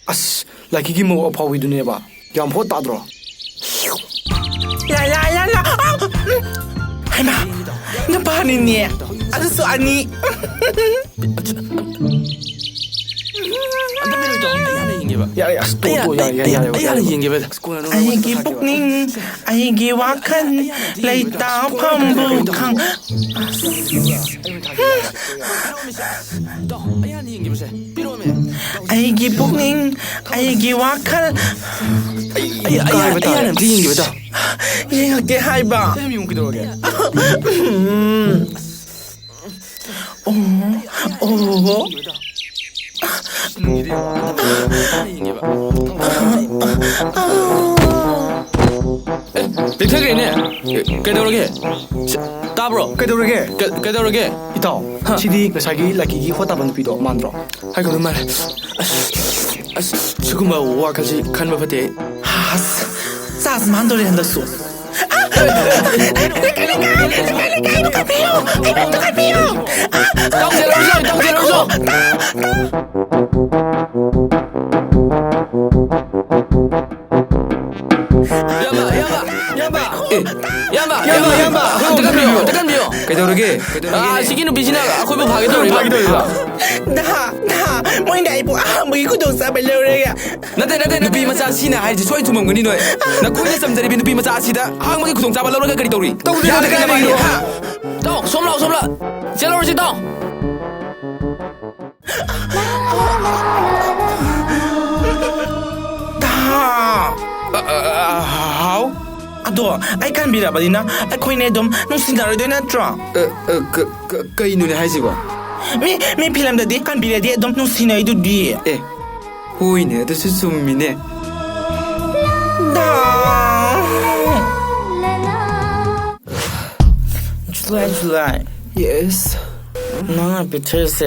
ꯑꯁ, ꯂꯥꯏꯀꯤꯒꯤ ꯃꯧ ꯑꯐꯥꯎꯕꯤꯗꯨꯅꯦꯕ꯫ ꯌꯥꯝ ꯍꯣꯠ ꯇꯥꯗ꯭ꯔꯣ? ꯂꯥ ꯂꯥ ꯂꯥ ꯂꯥ꯫ ꯑꯥ! ꯎꯝ꯫ ꯍꯩꯃꯥ! ꯅꯨꯄꯥꯅꯤꯅꯦ꯫ ꯑꯗꯨꯁꯨ ꯑꯅꯤ꯫ ꯑꯝꯇ ꯄꯤꯔꯛꯑꯣ, ꯏꯇꯥꯎ꯫ ꯑꯩ ꯍꯥꯟꯅ ꯌꯦꯡꯒꯦꯕ꯫ ꯌꯥꯔꯦ, ꯑꯁ, ꯇꯣꯛꯑꯣ, ꯑꯩ ꯇꯣꯛꯑꯣ, ꯌꯥꯔꯦ, ꯌꯥꯔꯦ, ꯑꯩ ꯌꯥꯔꯦ, ꯑꯩ ꯍꯥꯟꯅ ꯌꯥꯔꯦ꯫ ꯌꯦꯡꯒꯦꯕ꯫ ꯑꯩꯒꯤ ꯄꯨꯛꯅꯤꯡ, ꯑꯩꯒꯤ ꯋꯥꯈꯜ, ꯂꯩꯇꯥꯐꯝꯕꯨ ꯈꯪ꯫ ꯏꯇꯥꯎ, ꯑꯩ ꯍꯥꯟꯅ ꯌꯦꯡꯒꯦꯕꯁꯦ꯫ ꯄꯤꯔꯛꯑꯣ꯫ ꯑꯩꯒꯤ ꯄꯨꯛꯅꯤꯡ, ꯑꯩꯒꯤ ꯋꯥꯈꯜ꯫ ꯑꯩ, ꯑꯩ, ꯑꯩ, ꯀꯥꯏꯕ ꯑꯩ ꯇꯥꯔꯦ꯫ ꯍꯥꯟꯅ ꯑꯝꯇ ꯌꯦꯡꯒꯦꯕ, ꯏꯇꯥꯎ꯫ ꯌꯦꯡꯉꯛꯀꯦ ꯍꯥꯏꯕ꯫ ꯁꯤ ꯌꯥꯝ ꯌꯦꯡꯉꯨ ꯀꯩꯗꯧꯔꯒꯦ? ꯎꯝ꯫ ꯑꯣ, ꯑꯣ꯫ ꯅꯪꯒꯤꯗꯤ ꯌꯦꯡꯉꯣ꯫ ꯌꯦꯡꯒꯦꯕ꯫ ꯑꯦ, ꯂꯦꯛꯊꯈ꯭ꯔꯦꯅꯦ꯫ ꯀꯩꯗꯧꯔꯒꯦ? ꯁꯤ, ꯇꯥꯕ꯭ꯔꯣ? ꯀꯩꯗꯧꯔꯒꯦ? ꯀ-, ꯀꯩꯗꯧꯔꯒꯦ? ꯏꯇꯥꯎ, ꯍꯥ? ꯁꯤꯗꯤ ꯉꯁꯥꯏꯒꯤ ꯂꯛꯀꯤꯒꯤ ꯍꯣꯠ ꯇꯥꯕ ꯅꯨꯄꯤꯗꯣ ꯃꯥꯟꯗ꯭ꯔꯣ? ꯍꯥꯏꯒꯅꯨ ꯃꯥꯜꯂꯦ꯫ ꯑꯁ, ꯑꯁ, ꯁꯤꯒꯨꯝꯕ ꯋꯥꯈꯜꯁꯤ ꯈꯟꯕ ꯐꯠꯇꯦ꯫ ꯑꯁ, ꯆꯥꯁ ꯃꯥꯟꯗꯣꯔꯦ ꯍꯟꯗꯛꯁꯨ꯫ ꯇꯧꯁꯦ, ꯂꯧꯁꯦ, ꯇꯧꯁꯦ, ꯂꯧꯁꯦ꯫ ꯏꯌꯥꯝꯕ, ꯏꯌꯥꯝꯕ, ꯏꯌꯥꯝꯕ꯫ ꯑꯦ, ꯏꯌꯥꯝꯕ, ꯏꯌꯥꯝꯕ, ꯏꯌꯥꯝꯕ, ꯏꯌꯥꯝꯕ, ꯑꯝꯇ ꯀꯟꯕꯤꯌꯣ, ꯑꯝꯇ ꯀꯟꯕꯤꯌꯣ꯫ ꯀꯩꯗꯧꯔꯒꯦ? ꯀꯩꯗꯧꯔꯒꯦ? ꯑꯥ, ꯁꯤꯒꯤ ꯅꯨꯄꯤꯁꯤꯅ ꯑꯩꯈꯣꯏꯕꯨ ꯐꯥꯒꯦ ꯇꯧꯔꯤꯕ꯫ ꯐꯥꯒꯦ ꯇꯧꯔꯤꯕ꯫ ꯗꯥ, ꯗꯥ, ꯃꯣꯏꯅ ꯑꯩꯕꯨ ꯑꯍꯥꯟꯕꯒꯤ ꯈꯨꯗꯣꯡꯆꯥꯕ ꯂꯧꯔꯒ꯫ ꯅꯠꯇꯦ, ꯅꯠꯇꯦ, ꯅꯨꯄꯤ ꯃꯆꯥ ꯁꯤꯅ ꯍꯥꯏꯔꯤꯁꯦ ꯁꯣꯏ ꯊꯨꯝꯃꯝꯒꯅꯤ ꯅꯣꯏ꯫ ꯅꯈꯣꯏꯅ ꯆꯝꯖꯔꯤꯕ ꯅꯨꯄꯤ ꯃꯆꯥ ꯑꯁꯤꯗ ꯑꯍꯥꯟꯕꯒꯤ ꯈꯨꯗꯣꯡꯆꯥꯕ ꯂꯧꯔꯒ ꯀꯔꯤ ꯇꯧꯔꯤ? ꯇꯧꯗꯦ, ꯌꯥꯔꯦ, ꯇꯧꯗꯦ, ꯀꯩꯅꯣ ꯇꯧꯗꯦ꯫ ꯍꯥ? ꯇꯥꯎ, ꯁꯣꯝ ꯂꯥꯎ, ꯁꯣꯝ ꯂꯥꯎ꯫ ꯆꯦꯜꯂꯧꯔꯁꯤ, ꯇꯥꯎ꯫ ꯗꯥ! ꯑ, ꯑ, ꯑ, ꯍꯥꯎ? ꯑꯗꯣ, ꯑꯩ ꯀꯟꯕꯤꯔꯕꯅꯤꯅ ꯑꯩꯈꯣꯏꯅꯤ ꯑꯗꯨꯝ ꯅꯨꯡꯁꯤꯅꯔꯣꯏꯗꯣꯏ ꯅꯠꯇ꯭ꯔꯣ? ꯑ, ꯑ, ꯀ-, ꯀ-, ꯀꯩꯅꯣꯅꯦ ꯍꯥꯏꯁꯤꯕꯣ? ꯃꯤ, ꯃꯤ ꯐꯤꯂꯝꯗꯗꯤ ꯀꯟꯕꯤꯔꯗꯤ ꯑꯗꯨꯝ ꯅꯨꯡꯁꯤꯅꯩꯗꯨꯗꯤ꯫ ꯑꯦ, ꯍꯣꯏꯅꯦ, ꯑꯗꯨꯁꯨ ꯆꯨꯝꯃꯤꯅꯦ꯫ ꯗꯥ! July, July. Yes꯫ ꯅꯪꯅ ꯄꯤꯊꯔꯤꯁꯦ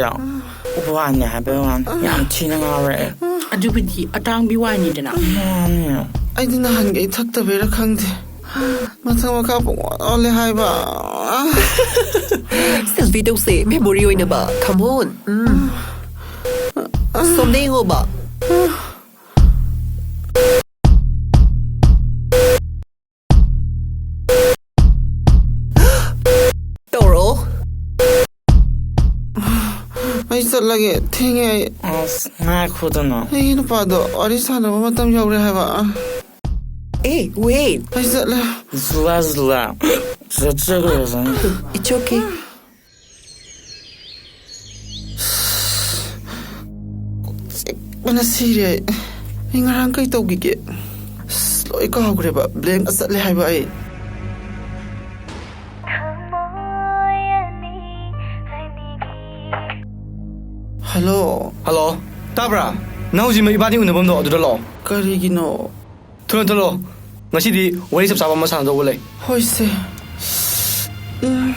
ꯋꯥꯏꯅꯦ ꯍꯥꯏꯕꯩ ꯋꯥꯅꯤ꯫ ꯌꯥꯝ ꯊꯤꯅ ꯉꯥꯎꯔꯛꯑꯦ꯫ ꯑꯗꯨꯕꯨꯗꯤ ꯑꯇꯥꯡꯕꯤ ꯋꯥꯏꯅꯤꯗꯅ꯫ ꯃꯥꯅꯦ꯫ ꯑꯩꯗꯤ ꯅꯍꯥꯟꯒꯩ ꯊꯛꯇꯕꯩꯔꯥ ꯈꯪꯗꯦ꯫ ꯃꯊꯛ ꯃꯈꯥ ꯄꯨꯡ ꯑꯣꯜ ꯑꯣꯜꯂꯦ ꯍꯥꯏꯕ꯫ Selfie ꯇꯧꯁꯦ, memory ꯑꯣꯏꯅꯕ꯫ Come on꯫ ꯎꯝ꯫ ꯁꯣꯝꯗ ꯌꯦꯡꯉꯣꯕ꯫ ꯇꯧꯔꯣ꯫ ꯑꯩ ꯆꯠꯂꯒꯦ, ꯊꯦꯡꯉꯦ ꯑꯩ꯫ ꯑꯁ, ꯉꯥꯏꯈꯣꯗꯅ꯫ ꯑꯩꯒꯤ ꯅꯨꯄꯥꯗꯣ ꯋꯥꯔꯤ ꯁꯥꯟꯅꯕ ꯃꯇꯝ ꯌꯧꯔꯦ ꯍꯥꯏꯕ꯫ ꯑꯦ, wait꯫ ꯑꯩ ꯆꯠꯂꯦ꯫ ꯖꯨꯂꯥ, ꯖꯨꯂꯥ꯫ ꯆꯠꯆꯈ꯭ꯔꯁꯅꯨ꯫ It's okay꯫ ꯋꯥꯅ ꯁꯤꯔꯦ ꯑꯩ꯫ ꯑꯩ ꯉꯔꯥꯡ ꯀꯩ ꯇꯧꯈꯤꯒꯦ? ꯑꯁ, ꯂꯣꯏ ꯀꯥꯎꯈ꯭ꯔꯦꯕ꯫ Blank ꯆꯠꯂꯦ ꯍꯥꯏꯕ ꯑꯩ꯫ ꯍꯜꯂꯣ꯫ ꯍꯜꯂꯣ꯫ ꯇꯥꯕ꯭ꯔꯥ? ꯅꯪ ꯍꯧꯖꯤꯛ ꯏꯕꯥꯅꯤ ꯎꯅꯐꯝꯗꯣ ꯑꯗꯨꯗ ꯂꯥꯛꯑꯣ꯫ ꯀꯔꯤꯒꯤꯅꯣ? ꯊꯨꯅ ꯊꯣꯛꯂꯛꯑꯣ꯫ ꯉꯁꯤꯗꯤ ꯋꯥꯔꯤ ꯆꯞ ꯆꯥꯕ ꯑꯃ ꯁꯥꯟꯅꯗꯧꯕ ꯂꯩ꯫ ꯍꯣꯏꯁꯦ꯫ ꯎꯝ꯫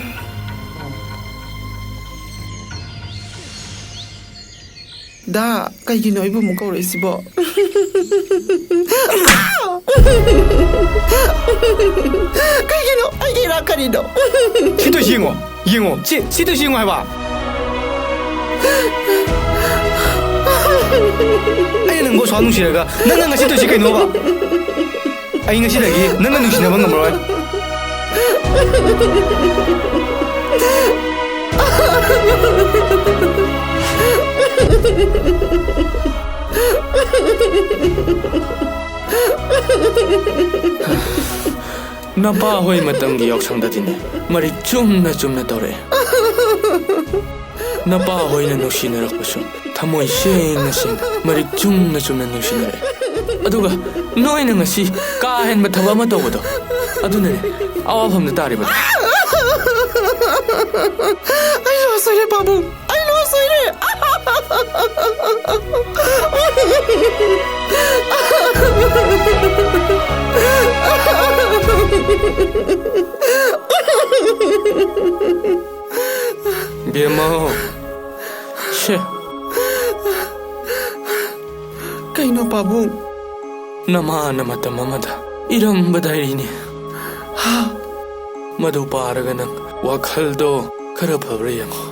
ꯗꯥ, ꯀꯩꯒꯤꯅꯣ ꯑꯩꯕꯨ ꯑꯃꯨꯛ ꯀꯧꯔꯛꯏꯁꯤꯕꯣ? ꯀꯩꯒꯤꯅꯣ? ꯑꯩꯒꯤ ꯏꯔꯥꯛ ꯀꯔꯤꯅꯣ? ꯁꯤ ꯇꯧꯏꯁꯤ ꯌꯦꯡꯉꯣ, ꯌꯦꯡꯉꯣ꯫ ꯁꯤ, ꯁꯤ ꯇꯧꯏꯁꯤ ꯌꯦꯡꯉꯣ ꯍꯥꯏꯕ꯫ ꯑꯩꯅ ꯅꯪꯕꯨ ꯑꯁꯨꯛ ꯅꯨꯡꯁꯤꯔꯒ ꯅꯪꯅ ꯉꯁꯤ ꯇꯧꯏꯁꯤ ꯀꯩꯅꯣꯕ? ꯑꯩ ꯉꯁꯤꯗꯒꯤ ꯅꯪꯒ ꯅꯨꯡꯁꯤꯅꯕ ꯉꯝꯃꯔꯣꯏ꯫ ꯅꯄꯥ ꯍꯣꯏ ꯃꯇꯝꯒꯤ ꯌꯥꯎꯁꯪꯗꯗꯤꯅꯦ, ꯃꯔꯤꯛ ꯆꯨꯝꯅ ꯆꯨꯝꯅ ꯇꯧꯔꯛꯑꯦ꯫ ꯅꯄꯥ ꯍꯣꯏꯅ ꯅꯨꯡꯁꯤꯅꯔꯛꯄꯁꯨ ꯊꯃꯣꯏ ꯁꯦꯡꯅ ꯁꯦꯡꯅ, ꯃꯔꯤꯛ ꯆꯨꯝꯅ ꯆꯨꯝꯅ ꯅꯨꯡꯁꯤꯅꯔꯛꯑꯦ꯫ ꯑꯗꯨꯒ ꯅꯣꯏꯅ ꯉꯁꯤ ꯀꯥ ꯍꯦꯟꯕ ꯊꯕꯛ ꯑꯃ ꯇꯧꯕꯗꯣ, ꯑꯗꯨꯅꯅꯦ ꯑꯋꯥꯐꯝꯗ ꯇꯥꯔꯤꯕꯗꯣ꯫ ꯑꯩ ꯂꯣꯁ ꯑꯣꯏꯔꯦ, ꯄꯥꯕꯨꯡ꯫ ꯑꯩ ꯂꯣꯁ ꯑꯣꯏꯔꯦ꯫ ꯕꯦꯝꯃ, ꯁꯦ꯫ ꯀꯩꯅꯣ, ꯄꯥꯕꯨꯡ? ꯅꯃꯥꯅ ꯃꯇꯝ ꯑꯃꯗ ꯏꯔꯝꯕ ꯗꯥꯏꯔꯤꯅꯤ꯫ ꯍꯥ? ꯃꯗꯨ ꯄꯥꯔꯒ ꯅꯪ ꯋꯥꯈꯜꯗꯣ ꯈꯔ ꯐꯕ꯭ꯔꯥ ꯌꯦꯡꯉꯣ꯫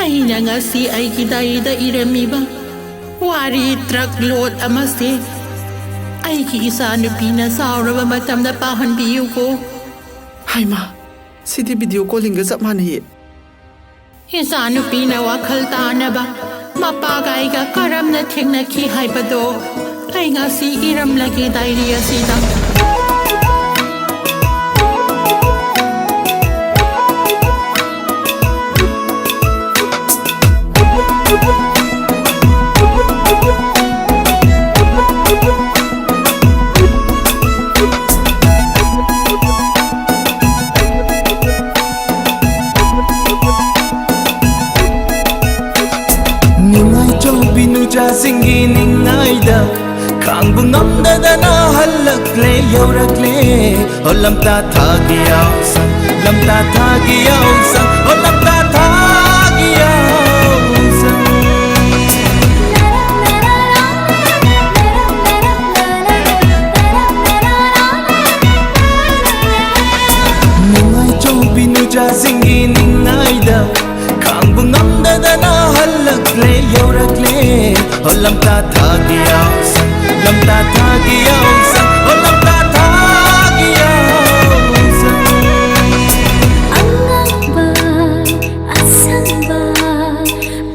ꯑꯩꯅ ꯉꯁꯤ ꯑꯩꯒꯤ ꯗꯥꯏꯔꯤꯗ ꯏꯔꯝꯃꯤꯕ ꯋꯥꯔꯤ ꯇ꯭ꯔꯛ ꯂꯣꯗ ꯑꯃꯁꯦ ꯑꯩꯒꯤ ꯏꯆꯥꯅꯨꯄꯤꯅ ꯆꯥꯎꯔꯕ ꯃꯇꯝꯗ ꯄꯥꯍꯟꯕꯤꯌꯨꯀꯣ꯫ ꯍꯥꯏꯃ, ꯁꯤꯗꯤ ꯚꯤꯗꯤꯑꯣ ꯀꯣꯂꯤꯡꯒ ꯆꯞ ꯃꯥꯟꯅꯩꯌꯦ꯫ ꯏꯆꯥꯅꯨꯄꯤꯅ ꯋꯥꯈꯜ ꯇꯥꯅꯕ ꯃꯄꯥꯒ ꯑꯩꯒ ꯀꯔꯝꯅ ꯊꯦꯡꯅꯈꯤ ꯍꯥꯏꯕꯗꯣ ꯑꯩ ꯉꯁꯤ ꯏꯔꯝꯂꯒꯦ ꯗꯥꯏꯔꯤ ꯑꯁꯤꯗ꯫ ꯅꯨꯡꯉꯥꯏꯆꯧꯕꯤ ꯅꯨꯆꯥꯁꯤꯡꯒꯤ ꯅꯤꯡꯉꯥꯏꯗ ꯈꯥꯡꯕ ꯉꯝꯗꯗꯅ ꯍꯜꯂꯛꯂꯦ, ꯌꯧꯔꯛꯂꯦ꯫ ꯍꯣ ꯂꯝꯇꯥ ꯊꯥꯒꯤ ꯌꯥꯎꯁꯪ, ꯂꯝꯇꯥ ꯊꯥꯒꯤ ꯌꯥꯎꯁꯪ, ꯍꯣ ꯂꯝꯇꯥ ꯊꯥꯒꯤ ꯌꯥꯎꯁꯪ꯫ ꯅꯨꯡꯉꯥꯏꯆꯧꯕꯤ ꯅꯨꯆꯥꯁꯤꯡꯒꯤ ꯅꯤꯡꯉꯥꯏꯗ ꯈꯥꯡꯕ ꯉꯝꯗꯗꯅ ꯍꯜꯂꯛꯂꯦ, ꯌꯧꯔꯛꯂꯦ꯫ ꯍꯣ ꯂꯝꯇꯥ ꯊꯥꯒꯤ ꯌꯥꯎꯁꯪ, ꯂꯝꯇꯥ ꯊꯥꯒꯤ ꯌꯥꯎꯁꯪ, ꯍꯣ ꯂꯝꯇꯥ ꯊꯥꯒꯤ ꯌꯥꯎꯁꯪ꯫ ꯑꯉꯥꯡꯕ, ꯑꯁꯪꯕ,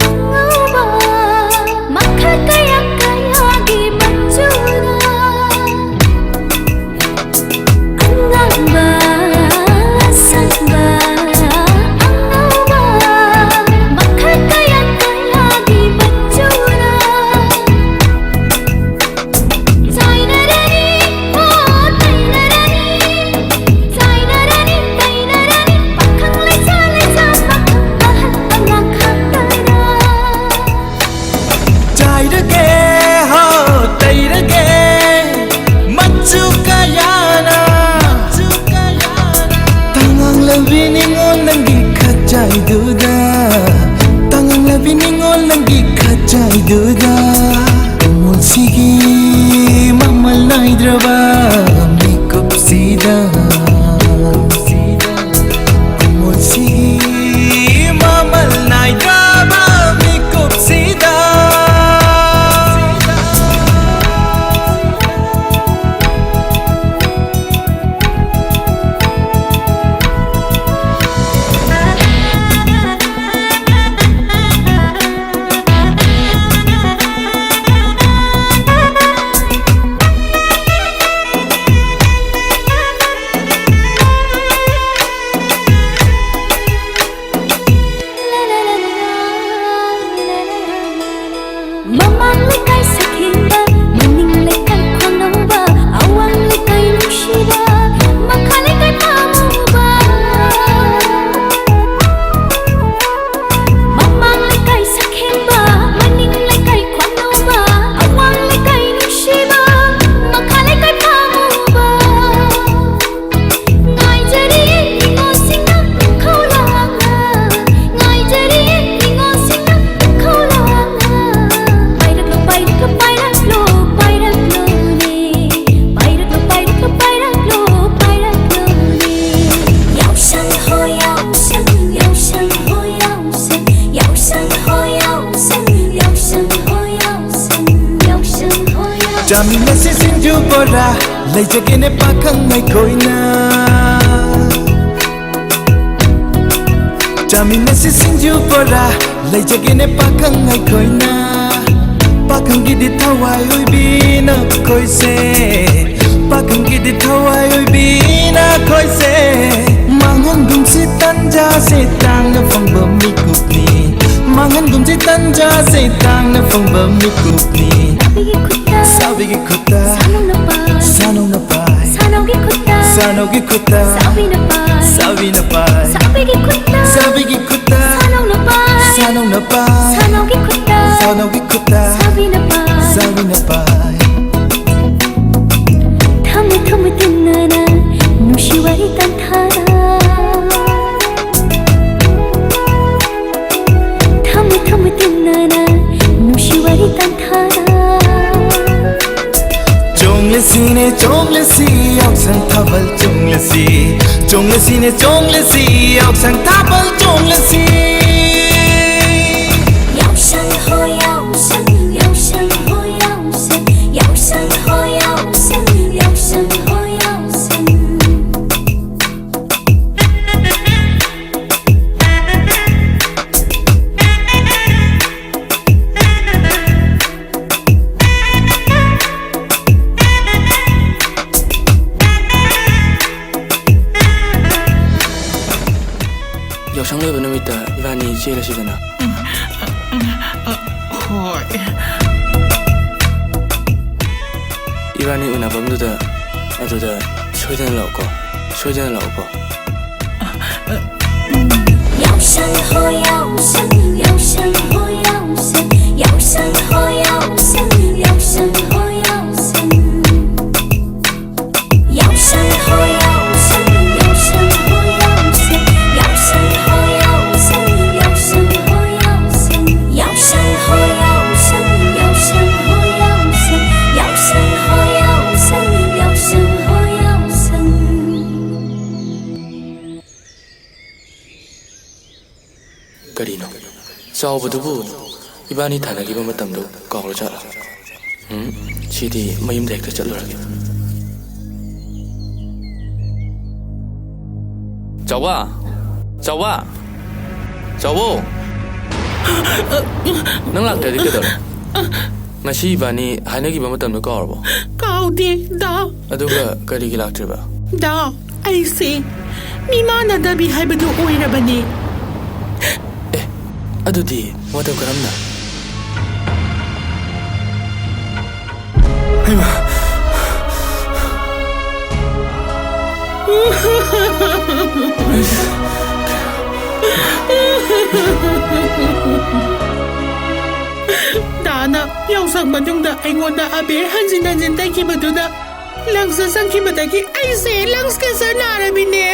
ꯑꯉꯧꯕ, ꯃꯈꯜ ꯀꯌꯥ ꯀꯌꯥꯒꯤ ꯃꯆꯨꯅ ꯑꯉꯥꯡꯕ, ꯑꯁꯪꯕ, ꯑꯉꯧꯕ, ꯃꯈꯜ ꯀꯌꯥ ꯀꯌꯥꯒꯤ ꯃꯆꯨꯅ ꯆꯥꯏꯅꯔꯅꯤ, ꯍꯣ, ꯇꯩꯅꯔꯅꯤ, ꯆꯥꯏꯅꯔꯅꯤ, ꯇꯩꯅꯔꯅꯤ, ꯄꯥꯈꯪ ꯂꯩꯁꯥ ꯂꯩꯁꯥ ꯄꯥꯈꯪ ꯑꯍꯜ ꯑꯉꯥꯡ ꯈꯥꯛꯇꯅ꯫ ꯆꯥꯏꯔꯒꯦ, ꯍꯣ, ꯇꯩꯔꯒꯦ, ꯃꯆꯨ ꯀꯌꯥꯅ꯫ ꯇꯉꯥꯡꯂꯕꯤ ꯅꯤꯉꯣꯜ ꯅꯪꯒꯤ ꯈꯖꯥꯏꯗꯨꯗ, ꯇꯉꯥꯡꯂꯕꯤ ꯅꯤꯉꯣꯜ ꯅꯪꯒꯤ ꯈꯖꯥꯏꯗꯨꯗ꯫ ꯈꯨꯃꯨꯜꯁꯤꯒꯤ ꯃꯃꯜ ꯅꯥꯏꯗ꯭ꯔꯕ ꯃꯤꯀꯨꯞꯁꯤꯗ꯫ ꯈꯨꯃꯨꯜꯁꯤꯒꯤ ꯃꯃꯜ ꯅꯥꯏꯗ꯭ꯔꯕ ꯃꯤꯀꯨꯞꯁꯤꯗ꯫ ꯕꯣꯔꯥ ꯂꯩꯖꯒꯦꯅꯦ ꯄꯥꯈꯪ ꯑꯩꯈꯣꯏꯅ꯫ ꯆꯥꯃꯤꯟꯅꯁꯤ ꯁꯤꯡꯖꯨ ꯕꯣꯔꯥ ꯂꯩꯖꯒꯦꯅꯦ ꯄꯥꯈꯪ ꯑꯩꯈꯣꯏꯅ꯫ ꯄꯥꯈꯪꯒꯤꯗꯤ ꯊꯋꯥꯏ ꯑꯣꯏꯕꯤꯅ ꯑꯩꯈꯣꯏꯁꯦ, ꯄꯥꯈꯪꯒꯤꯗꯤ ꯊꯋꯥꯏ ꯑꯣꯏꯕꯤꯅ ꯑꯩꯈꯣꯏꯁꯦ꯫ ꯃꯥꯡꯍꯟꯒꯨꯝꯁꯤ ꯇꯟꯖꯥꯁꯦ ꯇꯥꯡꯅ ꯐꯪꯕ ꯃꯤꯀꯨꯞꯅꯤ, ꯃꯥꯡꯍꯟꯒꯨꯝꯁꯤ ꯇꯟꯖꯥꯁꯦ ꯇꯥꯡꯅ ꯐꯪꯕ ꯃꯤꯀꯨꯞꯅꯤ꯫ ꯁꯥꯕꯤꯒꯤ ꯈꯨꯠꯇ, ꯁꯥꯕꯤꯒꯤ ꯈꯨꯠꯇ, ꯁꯥꯅꯧꯅ ꯄꯥꯏ, ꯁꯥꯅꯧꯅ ꯄꯥꯏ, ꯁꯥꯅꯧꯒꯤ ꯈꯨꯠꯇ, ꯁꯥꯅꯧꯒꯤ ꯈꯨꯠꯇ, ꯁꯥꯕꯤꯅ ꯄꯥꯏ, ꯁꯥꯕꯤꯅ ꯄꯥꯏ, ꯁꯥꯕꯤꯒꯤ ꯈꯨꯠꯇ, ꯁꯥꯕꯤꯒꯤ ꯈꯨꯠꯇ, ꯁꯥꯅꯧꯅ ꯄꯥꯏ, ꯁꯥꯅꯧꯅ ꯄꯥꯏ, ꯁꯥꯅꯧꯒꯤ ꯈꯨꯠꯇ, ꯁꯥꯅꯧꯒꯤ ꯈꯨꯠꯇ, ꯁꯥꯕꯤꯅ ꯄꯥꯏ, ꯁꯥꯕꯤꯅ ꯄꯥꯏ꯫ ꯊꯝꯃꯣꯏ ꯊꯝꯃꯣꯏ ꯇꯤꯟꯅꯅ ꯅꯨꯡꯁꯤ ꯋꯥꯔꯤ ꯇꯝꯊꯥꯔ꯫ ꯊꯝꯃꯣꯏ ꯊꯝꯃꯣꯏ ꯇꯤꯟꯅꯅ ꯅꯨꯡꯁꯤ ꯋꯥꯔꯤ ꯇꯝꯊꯥꯔ꯫ ꯆꯣꯡꯂꯁꯤꯅꯦ ꯆꯣꯡꯂꯁꯤ ꯌꯥꯎꯁꯪ ꯊꯥꯕꯜ ꯆꯣꯡꯂꯁꯤ, ꯆꯣꯡꯂꯁꯤꯅꯦ ꯆꯣꯡꯂꯁꯤ ꯌꯥꯎꯁꯪ ꯊꯥꯕꯜ ꯆꯣꯡꯂꯁꯤ꯫ ꯌꯥꯎꯁꯪ ꯍꯣ ꯌꯥꯎꯁꯪ, ꯌꯥꯎꯁꯪ ꯍꯣ ꯌꯥꯎꯁꯪ, ꯌꯥꯎꯁꯪ ꯍꯣ ꯌꯥꯎꯁꯪ, ꯌꯥꯎꯁꯪ ꯍꯣ ꯌꯥꯎꯁꯪ꯫ ꯌꯥꯎꯁꯪ ꯂꯣꯏꯕ ꯅꯨꯃꯤꯠꯇ ꯏꯕꯥꯅꯤ ꯆꯦꯜꯂꯁꯤꯗꯅ꯫ ꯍꯣꯏ꯫ ꯏꯕꯥꯅꯤ ꯎꯅꯐꯝꯗꯨꯗ, ꯑꯗꯨꯗ ꯁꯣꯏꯗꯅ ꯂꯥꯛꯎꯀꯣ, ꯁꯣꯏꯗꯅ ꯂꯥꯛꯎꯀꯣ꯫ ꯌꯥꯎꯁꯪ ꯍꯣ ꯌꯥꯎꯁꯪ, ꯌꯥꯎꯁꯪ ꯍꯣ ꯌꯥꯎꯁꯪ, ꯌꯥꯎꯁꯪ ꯍꯣ ꯌꯥꯎꯁꯪ, ꯌꯥꯎꯁꯪ ꯍꯣ ꯌꯥꯎꯁꯪ꯫ ꯌꯥꯎꯁꯪ ꯍꯣ ꯌꯥꯎꯁꯪ, ꯌꯥꯎꯁꯪ ꯍꯣ ꯌꯥꯎꯁꯪ, ꯌꯥꯎꯁꯪ ꯍꯣ ꯌꯥꯎꯁꯪ, ꯌꯥꯎꯁꯪ ꯍꯣ ꯌꯥꯎꯁꯪ, ꯌꯥꯎꯁꯪ ꯍꯣ ꯌꯥꯎꯁꯪ, ꯌꯥꯎꯁꯪ ꯍꯣ ꯌꯥꯎꯁꯪ, ꯌꯥꯎꯁꯪ ꯍꯣ ꯌꯥꯎꯁꯪ, ꯌꯥꯎꯁꯪ ꯍꯣ ꯌꯥꯎꯁꯪ꯫ ꯀꯔꯤꯅꯣ? ꯆꯥꯎꯕꯗꯨꯕꯨ ꯏꯕꯥꯅꯤ ꯊꯥꯅꯈꯤꯕ ꯃꯇꯝꯗꯨ ꯀꯥꯎꯔꯖꯥꯠꯂꯥ? ꯎꯝ? ꯁꯤꯗꯤ ꯃꯌꯨꯝꯗ ꯍꯦꯛꯇ ꯆꯠꯂꯨꯔꯒꯦ꯫ ꯆꯥꯎꯕ! ꯆꯥꯎꯕ! ꯆꯥꯎꯕꯣ! ꯅꯪ ꯂꯥꯛꯇ꯭ꯔꯗꯤ ꯀꯩꯗꯧꯔꯦ? ꯉꯁꯤ ꯏꯕꯥꯅꯤ ꯍꯥꯏꯅꯈꯤꯕ ꯃꯇꯝꯗꯣ ꯀꯥꯎꯔꯕꯣ? ꯀꯥꯎꯗꯦ, ꯗꯥ꯫ ꯑꯗꯨꯒ ꯀꯔꯤꯒꯤ ꯂꯥꯛꯇ꯭ꯔꯤꯕ? ꯗꯥ, ꯑꯩꯁꯦ ꯃꯤꯃꯥꯟꯅꯗꯕꯤ ꯍꯥꯏꯕꯗꯨ ꯑꯣꯏꯔꯕꯅꯤ꯫ ꯑꯦ, ꯑꯗꯨꯗꯤ ꯃꯇꯧ ꯀꯔꯝꯅ? ꯍꯩꯃꯥ! ꯗꯥꯅ ꯌꯥꯎꯁꯪ ꯃꯅꯨꯡꯗ ꯑꯩꯉꯣꯟꯗ ꯑꯕꯦꯔ ꯍꯟꯖꯤꯟ ꯍꯟꯖꯤꯟ ꯇꯩꯈꯤꯕꯗꯨꯅ ꯂꯪꯁꯇ ꯆꯪꯈꯤꯕꯗꯒꯤ ꯑꯩꯁꯦ ꯂꯪꯁ ꯀꯦꯟꯁꯔ ꯅꯥꯔꯕꯤꯅꯦ꯫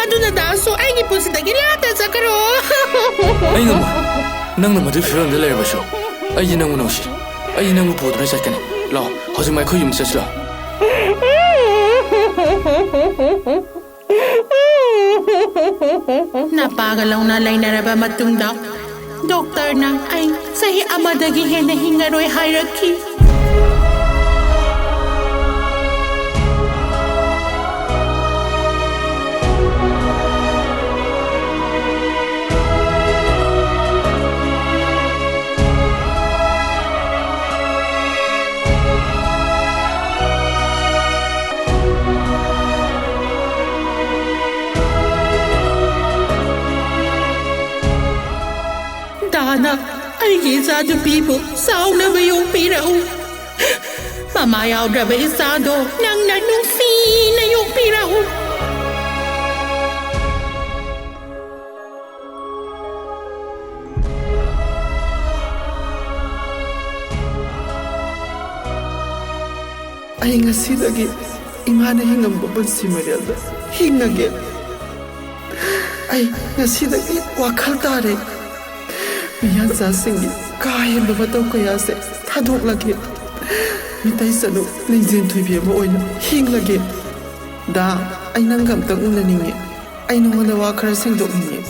ꯑꯗꯨꯅ ꯗꯥꯁꯨ ꯑꯩꯒꯤ ꯄꯨꯟꯁꯤꯗꯒꯤ ꯂꯥꯞꯅ ꯆꯠꯈ꯭ꯔꯣ꯫ ꯑꯩ ꯉꯝꯃꯣꯏ꯫ ꯅꯪꯅ ꯃꯗꯨꯒꯤ ꯐꯤꯕꯝꯗ ꯂꯩꯔꯕꯁꯨ, ꯑꯩꯗꯤ ꯅꯪꯕꯨ ꯅꯨꯡꯁꯤ꯫ ꯑꯩꯗꯤ ꯅꯪꯕꯨ ꯄꯨꯗꯨꯅ ꯆꯠꯀꯅꯤ꯫ ꯂꯥꯛꯑꯣ, ꯍꯧꯖꯤꯛ ꯑꯩꯈꯣꯏ ꯌꯨꯝ ꯆꯠꯁꯤ ꯂꯥꯛꯑꯣ꯫ ꯅꯄꯥꯒ ꯂꯧꯅ ꯂꯩꯅꯔꯕ ꯃꯇꯨꯡꯗ ꯗꯣꯛꯇꯔꯅ ꯑꯩ ꯆꯍꯤ ꯑꯃꯗꯒꯤ ꯍꯦꯟꯅ ꯍꯤꯡꯉꯔꯣꯏ ꯍꯥꯏꯔꯛꯈꯤ꯫ ꯗꯥꯅ ꯑꯩꯒꯤ ꯏꯆꯥꯅꯨꯄꯤꯕꯨ ꯆꯥꯎꯅꯕ ꯌꯣꯛꯄꯤꯔꯛꯎ꯫ ꯃꯃꯥ ꯌꯥꯎꯗ꯭ꯔꯕ ꯏꯆꯥꯗꯣ ꯅꯪꯅ ꯅꯨꯡꯁꯤꯅ ꯌꯣꯛꯄꯤꯔꯛꯎ꯫ ꯑꯩ ꯉꯁꯤꯗꯒꯤ ꯏꯃꯥꯅ ꯍꯤꯡꯉꯝꯕ ꯄꯨꯟꯁꯤ ꯃꯔꯦꯜꯗ ꯍꯤꯡꯉꯒꯦ꯫ ꯑꯩ ꯉꯁꯤꯗꯒꯤ ꯋꯥꯈꯜ ꯇꯥꯔꯦ꯫ ꯃꯤꯌꯥꯟꯆꯥꯁꯤꯡꯒꯤ ꯀꯥ ꯍꯦꯟꯕ ꯃꯇꯧ ꯀꯌꯥꯁꯦ ꯊꯥꯗꯣꯛꯂꯒꯦ꯫ ꯃꯤꯇꯩ ꯆꯅꯨ ꯂꯤꯡꯖꯦꯜ ꯊꯣꯏꯕꯤ ꯑꯃ ꯑꯣꯏꯅ ꯍꯤꯡꯂꯒꯦ꯫ ꯗꯥ, ꯑꯩ ꯅꯪꯒ ꯑꯝꯇꯪ ꯎꯅꯅꯤꯡꯉꯦ꯫ ꯑꯩ ꯅꯉꯣꯟꯗ ꯋꯥ ꯈꯔ ꯁꯦꯡꯗꯣꯛꯅꯤꯡꯉꯦ꯫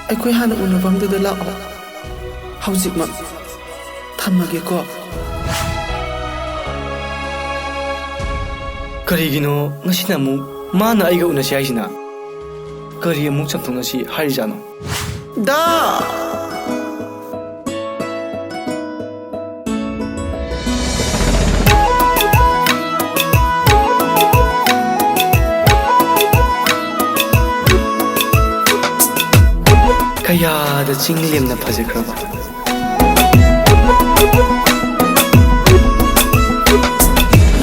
ꯑꯩꯈꯣꯏ ꯍꯥꯟꯅ ꯎꯅꯐꯝꯗꯨꯗ ꯂꯥꯛꯑꯣ꯫ ꯍꯧꯖꯤꯛꯃꯛ ꯊꯝꯃꯒꯦꯀꯣ꯫ ꯀꯔꯤꯒꯤꯅꯣ ꯉꯁꯤꯅ ꯑꯃꯨꯛ ꯃꯥꯅ ꯑꯩꯒ ꯎꯅꯁꯤ ꯍꯥꯏꯁꯤꯅ? ꯀꯔꯤ ꯑꯃꯨꯛ ꯆꯝꯊꯣꯛꯅꯁꯤ ꯍꯥꯏꯔꯤꯖꯥꯠꯅꯣ? ꯗꯥ! ꯀꯌꯥꯗ ꯆꯤꯡꯂꯦꯝꯅ ꯐꯖꯈ꯭ꯔꯕ꯫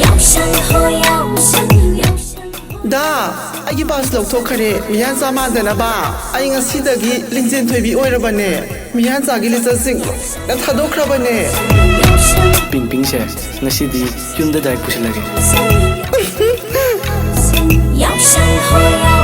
ꯌꯥꯎꯁꯪ ꯍꯣ ꯌꯥꯎꯁꯪ, ꯌꯥꯎꯁꯪ꯫ ꯗꯥ, ꯑꯩꯒꯤ ꯄꯥꯁ ꯂꯧꯊꯣꯛꯈ꯭ꯔꯦ꯫ ꯃꯤꯌꯥꯟꯆꯥ ꯃꯥꯟꯗꯅꯕ ꯑꯩ ꯉꯁꯤꯗꯒꯤ ꯂꯤꯡꯖꯦꯜ ꯊꯣꯏꯕꯤ ꯑꯣꯏꯔꯕꯅꯦ꯫ ꯃꯤꯌꯥꯟꯆꯥꯒꯤ ꯂꯤꯆꯠꯁꯤꯡ ꯂꯣꯏꯅ ꯊꯥꯗꯣꯛꯈ꯭ꯔꯕꯅꯦ꯫ ꯄꯤꯡꯄꯤꯡꯁꯦ ꯉꯁꯤꯗꯤ ꯌꯨꯝꯗ ꯗꯥꯏꯔꯦꯛ ꯄꯨꯁꯤꯜꯂꯒꯦ꯫ ꯌꯥꯎꯁꯪ ꯍꯣ